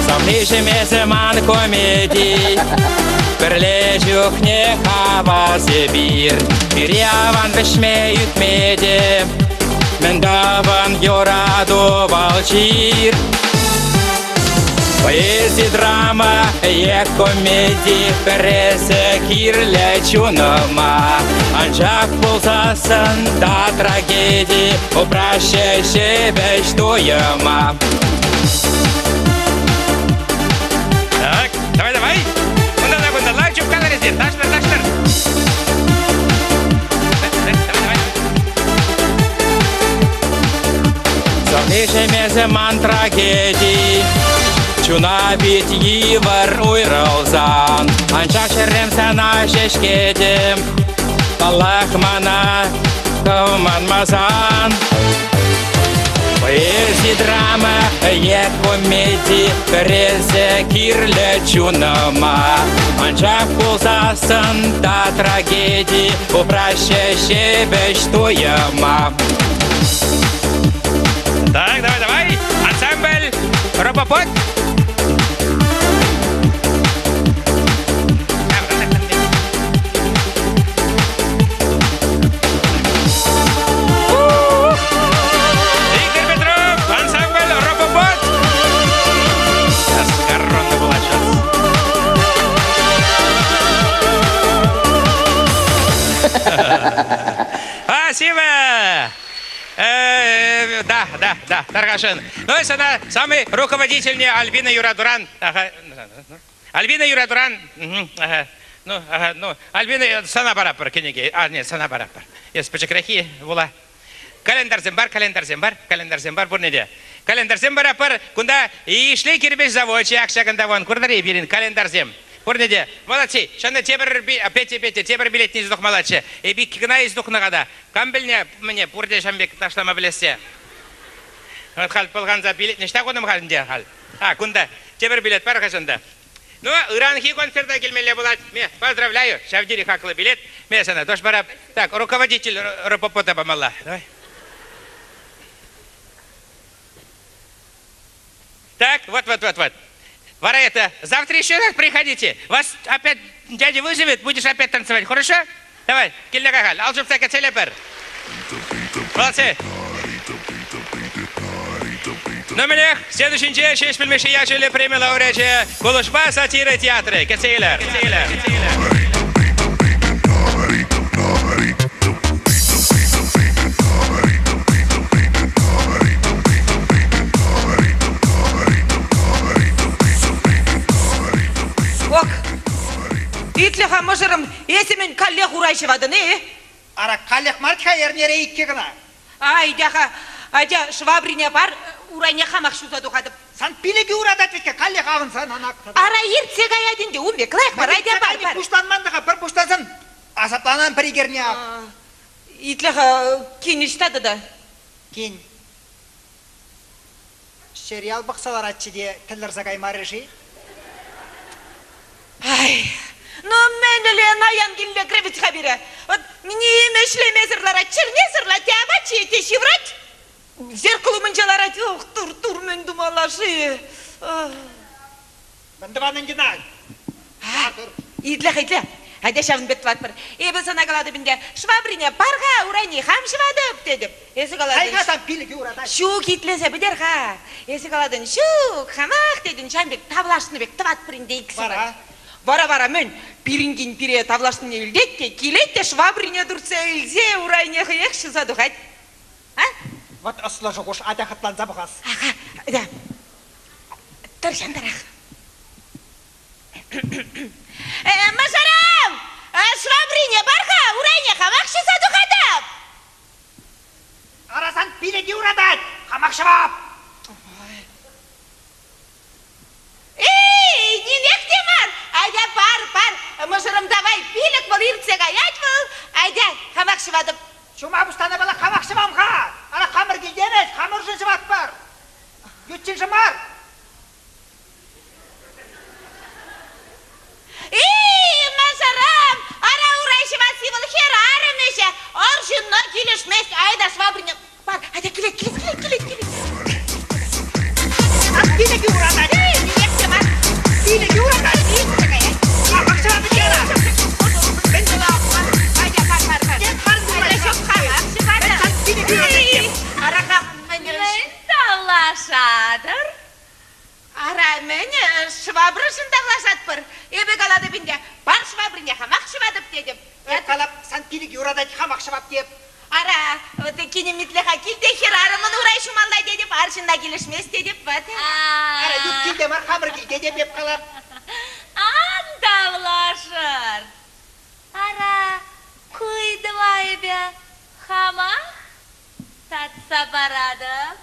Савнишӗмесӗ ман комеди, Пӗрле чухне хавас эпир. Пире аван вӗҫме ӳкме те, Мӗн тӑвӑн юрату вӑл чир. Поэзи, драма е комеди пӗресӗ кирлӗ чунӑма. Анчах пулсассӑн та трагеди упраҫҫӗ ҫепӗҫ туйӑма. Так, давай, давай. Кунталла, кунталла, чупкалар эсир. Ташлар, ташлар. Савнишӗмесӗ ман трагеди, Чуна пит йывӑр уйрӑлсан, Анчах чӗрем сана ҫеҫ кӗтӗм, Паллах мана хӑв манмасан. Поэзи, драма е комеди пӗресе кирлӗ чунӑма. Анчах пулсассӑн та трагеди упраҫҫӗ ҫепӗҫ туйӑма. Так, давай, давай, ансамбль Робопот. Игорь Петров, ансамбль Робопот. Сейчас коронка была сейчас. Спасибо! Э, да, да, да, Таргашин. Ну, и она самый руководитель Альбина Юрадуран. Ага. Альбина Юратуран, ага, ну, ага, ну, Альбина, сана параппӑр кӗнеке. А, нет, сана параппӑр. Эс пӗчӗкреххи вула. Календарьсем бар, календарьсем бар, календарьсем бар пурне те. Календарьсем параппӑр. Кунта Ишлей кирпӗч завочӗ ак ҫакӑнта вон, куртӑр-и пирӗн календарьсем? Пурне те. Молодцы. Ҫавна тепӗр, Петя, Петя, тепӗр билетне илсе тухмаллаччӗ. Эпи кӑна илсе тухнӑ-ха та. Кам пӗлнӗ, мӗне, пурте ҫавӑн пек ташлама пӗлессе. Вот халь пӑлханса билетне ӑҫта хунӑм халь ӗнтӗ халь? А, кунта тепӗр билет пар-ха ҫунта. Ну, ыранхи концерта килмелле пулать. Ме, поздравляю, ҫав тери хаклӑ билет. Ме сана, тоже пора. Так, руководитель РПП-та памалла. Давай. Так, вот, вот, вот, вот. Вара это, завтра еще раз приходите. Вас опять дядя вызовет, будешь опять танцевать, хорошо? Давай, килне кахаль, ал ҫупса кӗтсе пӗр. Молодцы. Ну, мӗнех, следующинче Ҫеҫпӗл Мишши ячӗллӗ преми лауреачӗ Кулӑшпа сатира театрӗ. Кӗтсе илер. Кӗтсе илер. Кӗтсе илер. Ок, итле-ха, мӑшӑрӑм, эсӗ мӗн каллех урай ҫӑватӑн-и? Ара, каллех мар-ха, эрнере иккӗ кӑна. Айдя-ха, атя, швабрине пар, урайне хамах ҫуса тухатӑп. Сан пилӗкӳ ыратать вӗт-ха, каллех авӑнсан ӑна. Ара, иртсе каять ӗнтӗ, ун пек лайӑх мар, айдя пар, пар. Пуҫланман-та-ха, пӗр пуҫлансан асапланан пӗр-ик эрне ав. Итле-ха, кин ӑҫта тата? Кин. Сериал пӑхса ларатчӗ те тӗлӗрсе каймарӗ-ши? Ай, ну мӗн ӗле наян киллекрӗ вӗт-ха пире. Вот. Ним ӗҫлемесӗр ларать, чӗрнесӗр ларать, те апат ҫиет, те ҫыврать. Зеркало умӗнче ларать. Ох, тур-тур, мӗн тумалла-ши? Мӗн тӑван ӗнтӗ на? Итле-ха, итле. Атя ҫавӑн пек тӑватпӑр. Эпӗ сана калатӑп ӗнтӗ, швабрине пар-ха, урайне хам ҫӑватӑп, тетӗп. Эсӗ калатӑн... Кай-ха сан пилӗкӳ уратать. Ҫук, итлесе пӗтер-ха. Эсӗ калатӑн, ҫук, хамах тетӗн, ҫавӑн пек тавлашнӑ пек тӑватпӑр ӗнтӗ иксӗмӗр. Вара? Вара-вара мӗн? Пирӗнтен пире тавлашнине илтет те, килет те швабрине туртса илсе урайне хӑех ҫуса тухать. А? Вӑт ӑслӑ шухӑш, атя хӑтланса пӑхас. Аха, да. Тӑр ҫантарах. Мӑшӑрӑм, швабрине пар-ха, урайне хамах ҫуса тухатӑп. Ара сан пилӗке уратать, хамах ҫӑвап. Эй, нимех те мар. Айда пар, пар. Мӑшӑрӑм давай, пилӗк вӑл иртсе каять вӑл. Айда, хамах ҫӑватӑп. Ҫума пуҫланӑ пала хамах ҫӑвам-ха. Ара хамӑр килтемӗш, хамӑршӑн ҫӑватпӑр. Ют ҫыншӑн мар. Эй, мӑшӑрӑм, ара урай ҫӑвасси вӑл хӗрарӑм ӗҫӗ. Арҫынна килӗшмест. Айда швабрине пар. Айда килет, килет, килет, килет, килет. Пилӗкӳ уратать. Эй, нимех те мар. Пилӗкӳ уратать. Иртсе каять. Хамах ҫӑва пӗтерӗ. Мӗн Айда, пар, пар, пар. Айда, ҫук, хамах ҫӑватӑп. Пилӗкӳ уратать. Ара, хам мӗн тавлашатӑр? Ара, мӗн, швабрӑшӑн тавлашатпӑр. Эпӗ калатӑп ӗнтӗ, пар швабрине хамах ҫӑватӑп тетӗп. Эп калап, сан пилӗк юратать, хамах ҫӑвап теп. Ара, вот кинем итле-ха, килте хӗрарӑмӑн урай ҫумалла тетӗп, арҫынна килӗшмест тетӗп, вот. Ара, ют килте мар, хамӑр килте теп эп калап. Ан тавлашӑр. Ара, ку ыйтӑва эпӗ хамах Татса паратӑп.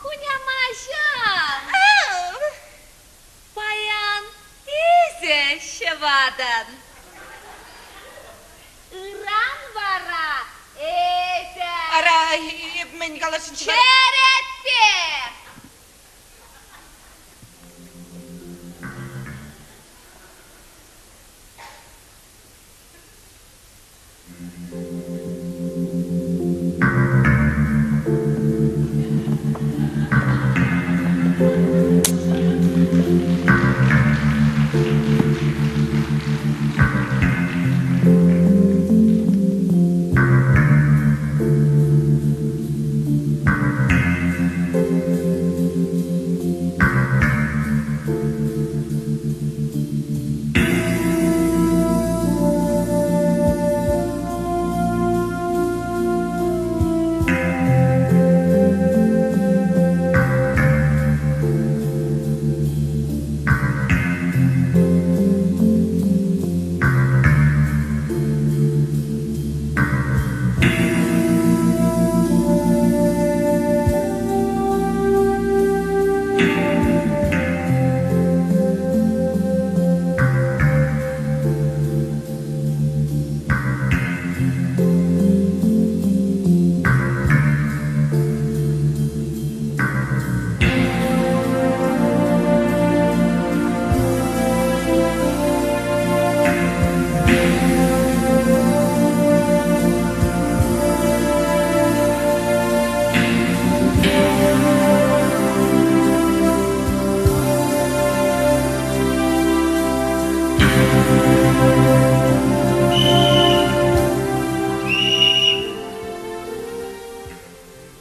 Хунямаҫӑм! Паян эсӗ ҫӑватӑн. Ыран вара эсӗ... Ара, эп мӗн каласшӑнччӗ? Черетпе!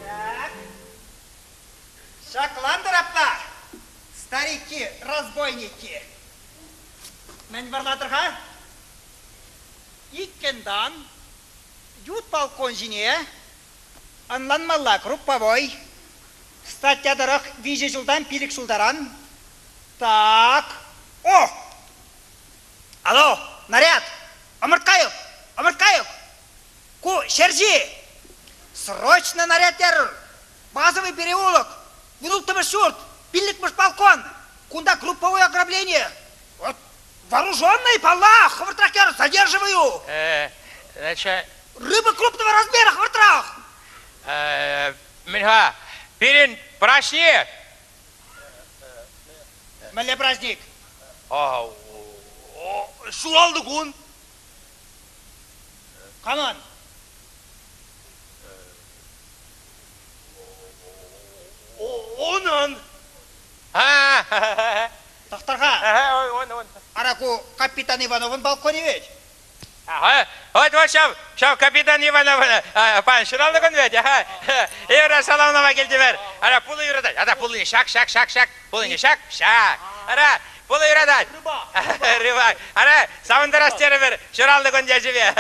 Так. Ҫаклантӑр апла, старики, разбойники. Мӗн вӑрлатӑр-ха? Иккӗн тан ют балкон ҫине ӑнланмалла групповой статья тӑрӑх виҫӗ ҫултан пилӗк ҫултаран. Так. О! Алло, наряд! Ӑмӑрткайӑк! Ӑмӑрткайӑк! Ку ҫерҫи! Срочно наряд терӗр! Базовый переулок! Вунулттӑмӗш ҫурт! Пиллӗкмӗш балкон! Кунта групповое ограбление! Вот вооруженный, паллах! Хӑвӑртрах яр, задерживаю! Значит... Рыба крупного размера, хӑвӑртрах! Мӗн-ха, пирӗн праҫник! Мӗнле праҫник? Ҫуралнӑ кун. Камӑн? Унӑн. Тӑхтӑр-ха. Ара ку капитан Ивановӑн балконӗ вӗт. Ага. Вот, вот ҫав, ҫав капитан Иванов пан ҫуралнӑ кун вӗт. Ага. Эра саламлама килтӗмӗр. Ара пулӑ юратать. Ата пуллине ҫак, ҫак, ҫак, ҫак. Пуллине ҫак, ҫак. Ара пулӑ юратать. Рыбак. Рыбак. Ара савӑнтарас терӗмӗр ҫуралнӑ кун ячӗпе.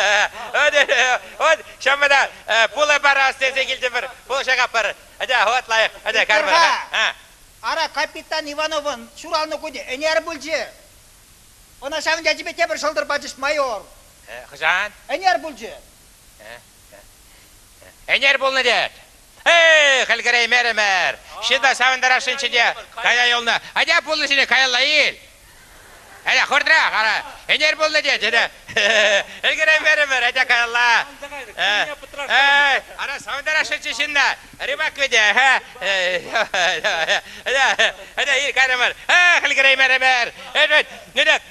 Вот, вот ҫавӑнпа та пулӑ парас тесе килтӗмӗр. Пулӑ ҫакатпӑр. Атя, вот лайӑх. Атя, карпӑр. Ара капитан Ивановӑн ҫуралнӑ кунӗ ӗнер пулчӗ. Ӑна ҫавӑн ячӗпе тепӗр ҫӑлтӑр пачӗҫ, майор. Хӑҫан? Ӗнер пулчӗ. Ӗнер пулнӑ тет. Эй, хӗл кӗреймерӗмӗр. Ҫын та савӑнтарасшӑнччӗ те кая юлнӑ. Атя пулнӑ каялла ил. Атя, хуртрах, ара. Ӗнер пулнӑ тет. Атя. Ӗлкӗреймерӗмӗр, атя каялла. Эй, ара, савӑнтарасшӑнччӗ ҫынна. Рыбак вӗтӗ, ӗне ир кайрӑмӑр, хӗлкӗреймерӗмӗр.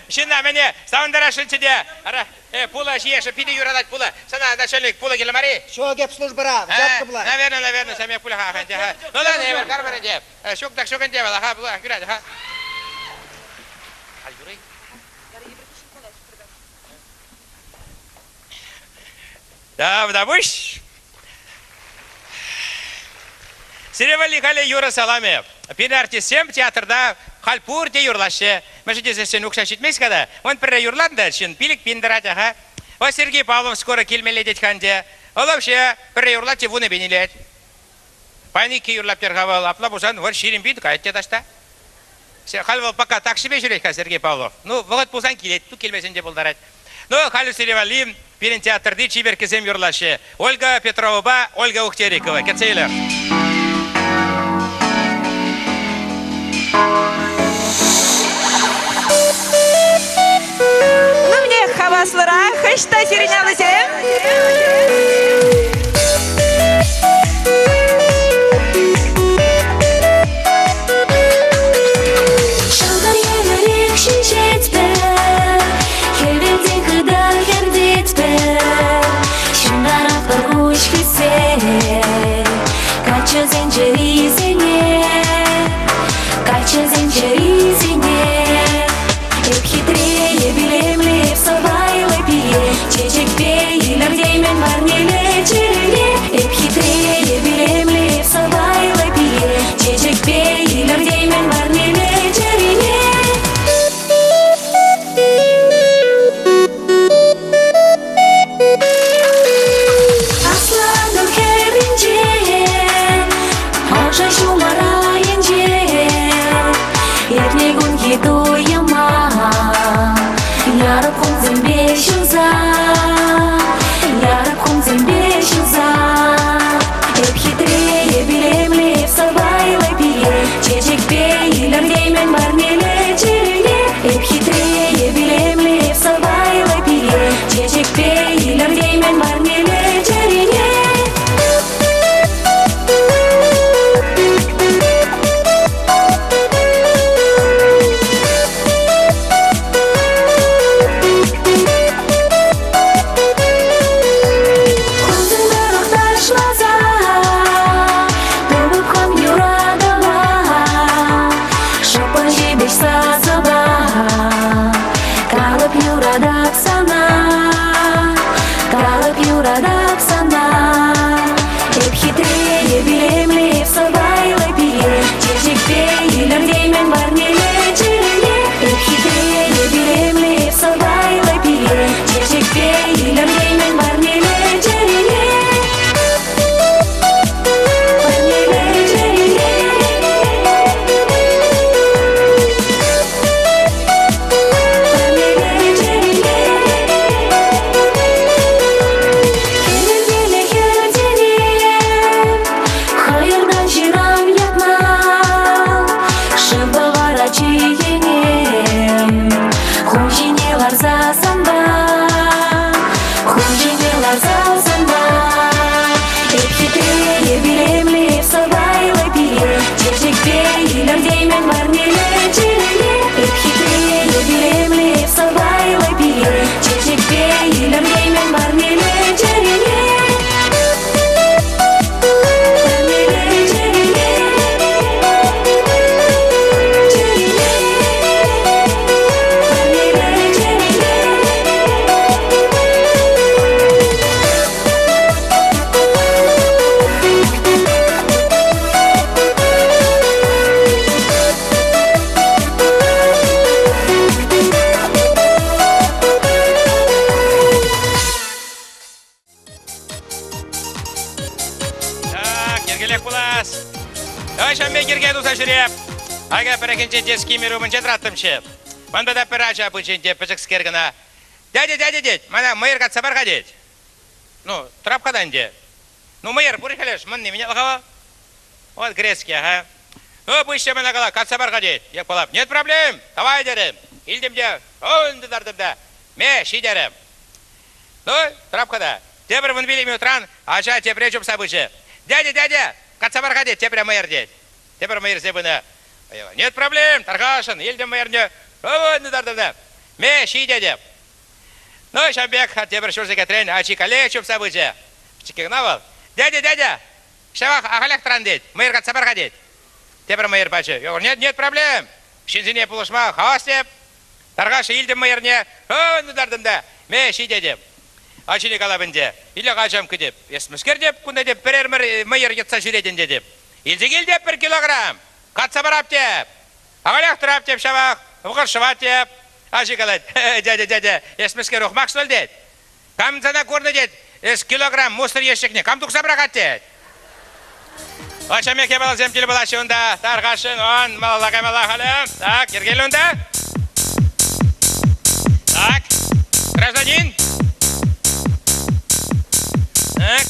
Ҫынна мӗне савӑнтарасшӑнччӗ те, ара, пулӑ ҫиесшӗн питӗ юратать пулӑ. Сана, начальник, пулӑ кирлӗ мар-и? Ҫук, эп службӑра, взятка пулать. Наверное, наверное, самех пуль-ха, ӗнтӗ. Ну ладно, эпир кармӑр ӗнтӗ. Ҫук так ҫук ӗнтӗ вӑл, аха, пулах, юрать, аха. Халь юрать. Тавтапуҫ. Сире валли халӗ юрӑ саламӗ. Пирӗн артистсем театрта халь пурте юрлаҫҫӗ. Мӗншӗн тесессӗн укҫа ҫитмест-ха та. Вӑн пӗрре юрлан та ҫын 5000 тӑрать, аха. Вот Сергей Павлов скоро килмелле тет-ха ӗнтӗ. Вӑл вообще пӗрре юрлать те 10,000 илет. Паян иккӗ юрлап-тер-ха вӑл. Апла пулсан вӑл 20 000 каять те таҫта. Халь вӑл пока таксипе ҫӳрет-ха Сергей Павлов. Ну, вӑхӑт пулсан килет, ну, килмесен те пултарать. Ну, халӗ сире валли пирӗн театрти чиперккесем юрлаҫҫӗ. Ольга Петровӑпа Ольга Ухтерикова. Кӗтсе илер. Ну, мне хаваслӑрах ӑҫта сирӗн алӑсем? Ҫӑлтӑр евӗрех ҫиҫетпӗр, хӗвелтен хытах хӗртетпӗр. Ҫунтаратпӑр куҫ хӗссе каччӑсен чӗрисене, каччӑсен чӗрисене. Эп хитре, эп илемлӗ, эп сӑпайлӑ пике, чечекпе илӗртеймӗн варне. пулас. Ҫамме йӗрке туса ҫӳреп. Ага, пӗррехинче детский мир умӗнче тӑраттӑмччӗ. Ман тата пӗр ача пычӗ ӗнтӗ, пӗчӗкскер кӑна. Дядя, дядя, тет, мана мӑйӑр катса пар-ха, тет. Ну, трапка та ӗнтӗ. Ну, мӑйӑр пур хӗлеш, мӑн нимене лӑхава. Вот грецкий, ага. Ну, пуҫ мана кала, катса пар-ха, тет. Я калап, нет проблем, давай, терӗм. Илтӗм те, тытартӑм та, ме, ҫи терӗм. Ну, трапка та. Тепӗр 15 минутран ача тепре чупса пычӗ. Дядя, дядя, катса пар-ха, тет, тепре мӑйӑр, тет. Тепӗр мӑйӑрсе пынӑ. Нет проблем, тархасшӑн, илтӗм мӑйӑрне. Тытартӑм та. Ме, ҫи, тетӗп. Ну, ҫав пек тепӗр ҫур сехетрен ачи каллех чупса пычӗ. Пӗчӗккӗ кӑна вӑл. Дядя, дядя, ҫавах ахалех тӑран тет, мӑйӑр катса пар-ха тет. Тепӗр мӑйӑр пачӗ. Нет, нет проблем. Ҫынсене пулӑшма хавас теп. Тархасшӑн илтӗм мӑйӑрне, тытартӑм та, ме, ҫи тетӗп. Ачине калап ӗнтӗ, илех ачам кӗтеп. Эс мӗскер теп, кунта теп пӗрер мӑйӑр йӑтса ҫӳретӗн тетӗп. Илсе кил теп пӗр килограмм, катса парап теп. Ахалех тӑрап теп ҫавах, вӑхӑт шӑвать теп. Ачи калать, дядя, дядя, эс мӗскер ухмах что ли тет. Кам сана курнӑ тет, эс килограмм мусор ещӗкне кам тухса пӑрахать тет. Ачамех япаласем тӗл пулаҫҫӗ унта, тархасшӑн, он, малалла каймалла халӗ. Так, йӗркеллӗ унта. Так, гражданин. Так.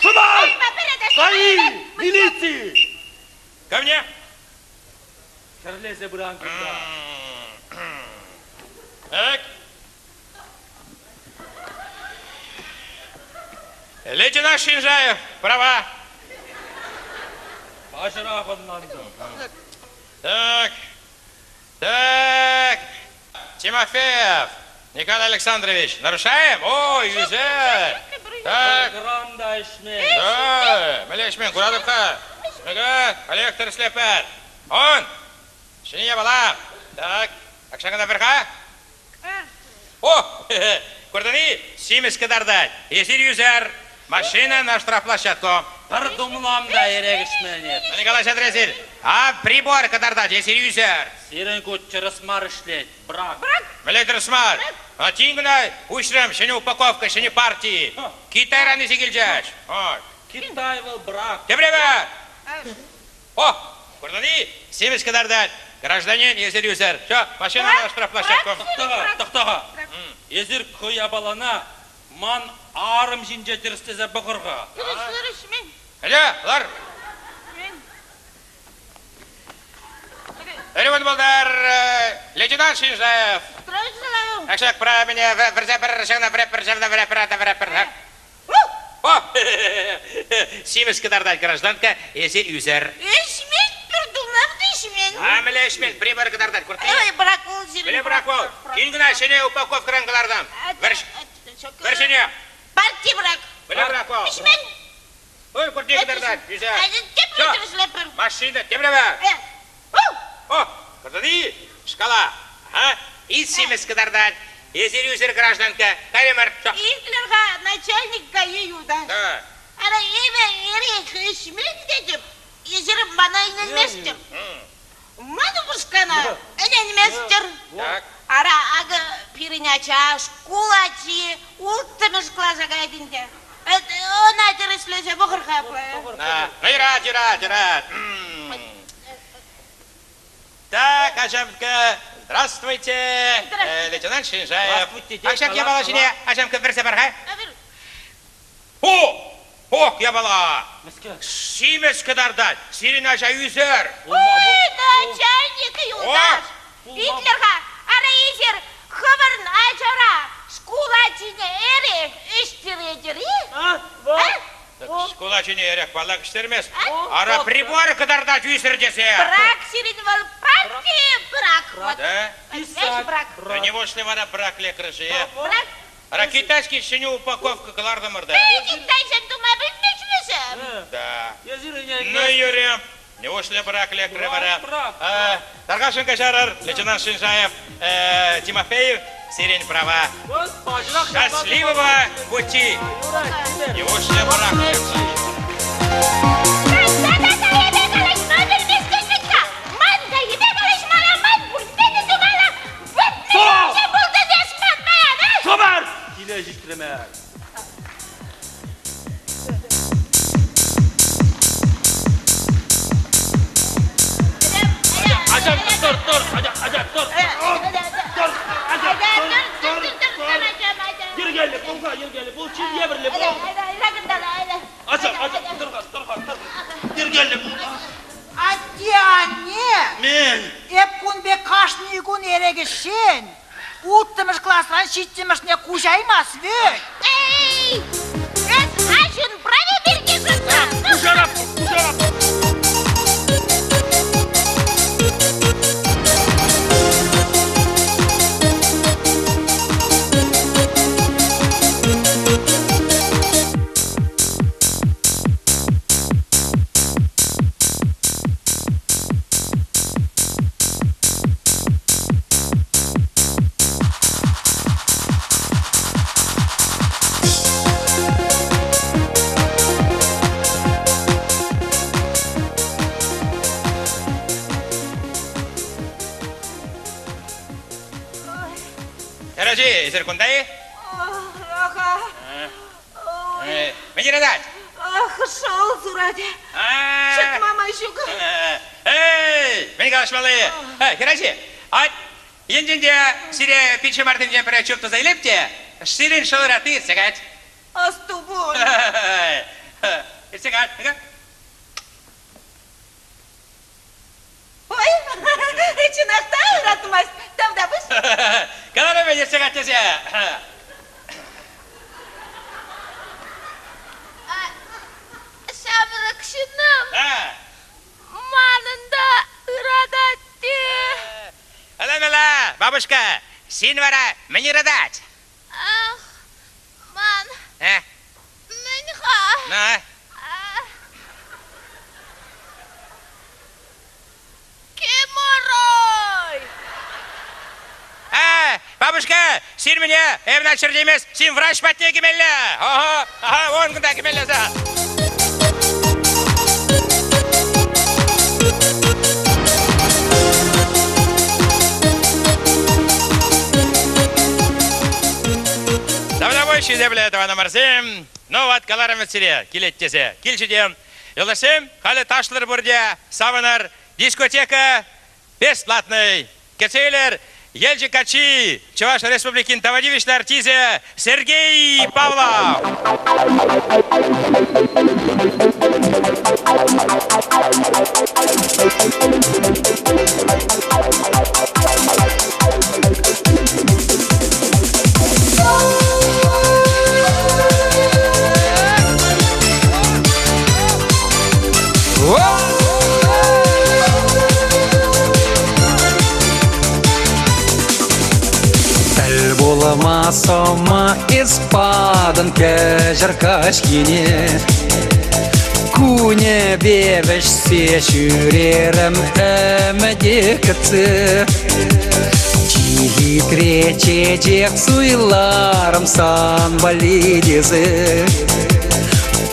Шуман! Гаи! Милици! Ко мне! Кӗрлесе пыран кунта. Так. Лейтенант Шинжаев, права. Паҫӑрах ӑнлантӑм. Так. Так. Тимофеев Николай Александрович, нарушаем? Ой, ӳсер. Так. Грам та ӗҫмен. Да, мӗнле ӗҫмен, куратӑп-ха. Ага, Олег тӗрӗслеппӗр. Он! Ҫӗнӗ япала. Так, акшакана пӗр-ха. О, куртӑн-и? Симӗс кӑтартать. Эсир ӳсӗр. Машина на штрафплощадку. Пӗр тумлам та эрех ӗҫмен эп. Мӗн калаҫатӑр эсир? А прибор кӑтартать, эсир ӳсӗр. Сирӗн ку тӗрӗс мар ӗҫлет. Брак. Мӗнле тӗрӗс мар? А тин кӑна уҫрӑм ҫӗнӗ упаковка, ҫӗнӗ парти. Китайран илсе килчӗҫ. Китай вӑл брак. Тепре пар. О, куртӑн-и? Симӗс кӑтартать. Гражданин, эсир ӳсӗр. Все, машина на штрафплощадку. Тӑхта-ха, тӑхта-ха. Эсир ку япалана ман арӑм ҫинче тӗрӗслесе пӑхӑр-ха. Тӗрӗслерӗҫ-мӗн? Ӗле, лар. Мӗн? Ырӑ пултӑр, лейтенант Шинжаев. Здравствуйте. Ҫак правине вӗрсе пӗр ҫавна вӗре пӗр ҫавна вӗре пӗр ата вӗре пӗр. О! Симӗс кӑтартать гражданка, эсир ӳсӗр. Ӗҫмен, пӗр тумлам та ӗҫмен. А мӗнле ӗҫмен? Прибор кӑтартать, куртни. Ой, брак вӑл сирӗн. Мӗнле брак вӑл? Тин кӑна ҫӗнӗ упаковкӑран кӑлартӑм. Вӗр ҫӗнӗ. Парти брак. Мӗнле брак вӑл? Ӗҫмен. Ой, куртни кӑтартать, ӳсӗр. Тепре тӗрӗслетпӗр. Машина, тепре вар. О, куртӑн-и? Шкала. Ага. И симӗс кӑтартать. Эсир ӳсӗр гражданка. Кайрӑмӑр. Итлӗр-ха, начальник ГАИ юлташ. Да. Ара, эпӗ эрех ӗҫмен тетӗп, эсир мана ӗненместӗр. Ман упӑшкана ӗненместӗр. Так. Ара, акӑ пирӗн ача, шкул ачи, улттӑмӗш класа каять ӗнтӗ. Ӑна тӗрӗслесе пӑхӑр-ха. Ну, юрать, юрать, юрать. Так, ачамка, здравствуйте. Лейтенант Шинжаев. Здравствуйте. Ак ҫак япала ҫине ачамка вӗрсе пар-ха. О! Ох, япала! Симӗс кӑтартать. Сирӗн ача ӳсӗр. Ой, начальник юлташ. Итлӗр-ха, ара эсир хӑвӑрӑн ачӑра шкул ачине эрех ӗҫтеретӗр-и? А? Шкул ачине эрех паллах ӗҫтермест. Ара прибор кӑтартать ӳсӗр тесе. Брак сирӗн вӑл парти брак. Да? Весь брак. Да неужели вара брак лекрӗ-ши? Брак. Ара китайский ҫӗнӗ упаковка кӑлартӑмӑр та. Китайсем тума пӗлмеҫҫӗ. Да. Ну, Юрий, неужели брак лекрӗ вара? Тархасшӑн каҫарӑр, лейтенант Шинжаев, Тимофеев, сирӗн права. Счастливого пути! Неужели брак лекрӗ? Ман та епе калаҫмалла, ман пурте те тумалла. Стоп! тӑр, тӑр, атя, атя, тӑр. Тӑр, атя, тӑр, тӑр, тӑр. Йӗркеллӗ пул-ха, йӗркеллӗ пул, ҫын евӗрлӗ пул. Ача, ача, тӑр-ха, тӑр-ха, тӑр. Йӗркеллӗ пул. Атте-анне! Мӗн? Эп кун пек кашни кун эрех ӗҫсен, улттӑмӗш класран ҫиччӗмӗшне куҫаймасть вӗт. Эй! Эс аҫун прави пирки шутла! Куҫарап, куҫарап. Хӗрачи, эсир кунта-и? Аха. Мӗн юратать? Ах, шӑл сурать. Чӑтма май ҫук. Эй, мӗн калаҫмалли? Хӗрачи, ать, енчен те сире пит ҫӑмартинчен пӗрре чуп туса илеп те, сирӗн шӑл ыратни иртсе каять. Асту пуль. Иртсе каять. Ой, чӑнах та ыратмасть. Тавтапуҫ. Каларӑм ӗнерсе тесе. Ҫамрӑк ҫыннӑм, манӑн та ыратать те. Ала-мала, бабушка, син вара мӗн ыратать? Ах, ман мӗн-ха? На. Геморрой! А, бабушка, син мне эвна чӗртеймес, син врач патне кӗмелле. Ого, ага, вон кунта кӗмелле сан. Тавтапуҫ, хисеплӗ тӑванӑмӑрсем. Ну, вот каларӑм сире, килет тесе. Килчӗ те. Юлташсем, халӗ ташлӑр пурте, савӑнӑр. Дискотека бесплатный. Кӗтсе илер Елчӗк каччи, Чӑваш Республикин тава тивӗҫлӗ артисчӗ Сергей Павлов. Тӗл пулма сӑмах эс патӑн кӗҫӗр каҫхине. Кунӗпе вӗҫсе ҫӳрерӗм ӗмӗте кӗтсе. Чи хитре чечек суйларӑм сан валли тесе.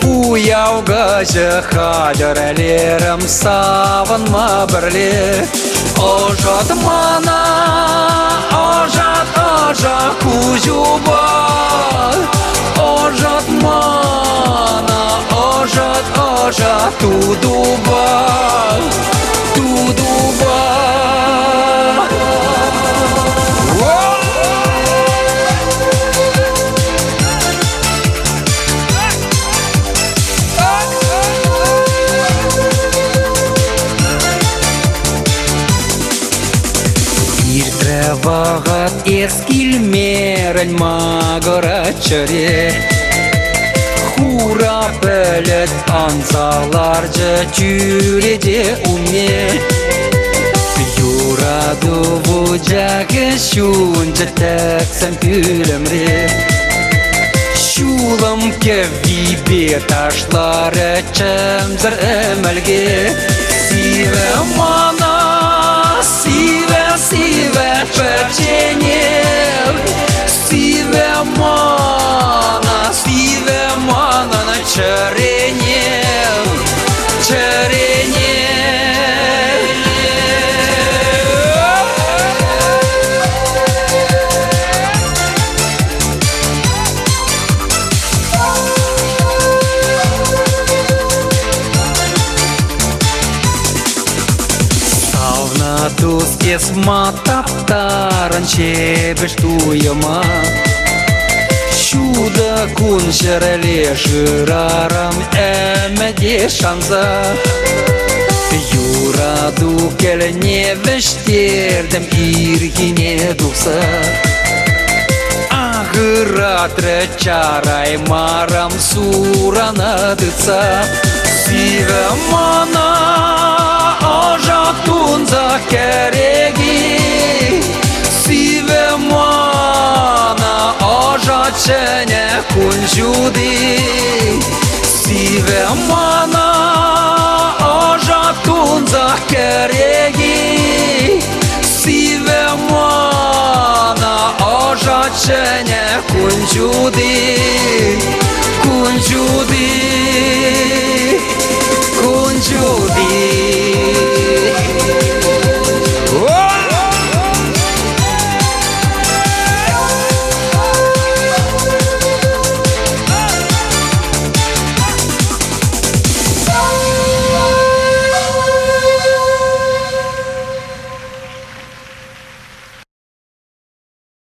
Уяв каҫӗ хатӗрлерӗм савӑнма пӗрле. Ӑшӑт мана, ӑшӑт, ӑшӑ куҫупа. Ӑшӑт мана, ӑшӑт, ӑшӑ тутупа. Тутупа. Иртрӗ вӑхӑт, эс килмерӗн макӑрать чӗре. Хура пӗлӗт анса ларчӗ чӳрече умне. Юрату вучахӗ ҫунчӗ тӗксӗм пӳлӗмре. Ҫулӑм кӗввипе ташларӗ чӗмсӗр ӗмӗлке. Сивӗ мана, сивӗ, сивӗ пӗчченех. Сивӗ мана, сивӗ манӑн чӗрене, чӗрене. Савнӑ Юратус эс ма таптарӑн ҫепӗҫ туйӑма? Ҫутӑ кун ҫӗрле шырарӑм ӗмӗте шанса. Юрату кӗлне вӗҫтертӗм ирхине тухса. Ахӑратрӗ чараймарӑм сурана тытса. Сивӗ мана ӑша тунса кӗреки. Сивӗ мана ӑша чӗнӗ кун ҫути. Сивӗ мана ӑша тунса кӗреки. Сивӗ мана ӑша чӗнӗ кун ҫути. Кун ҫути.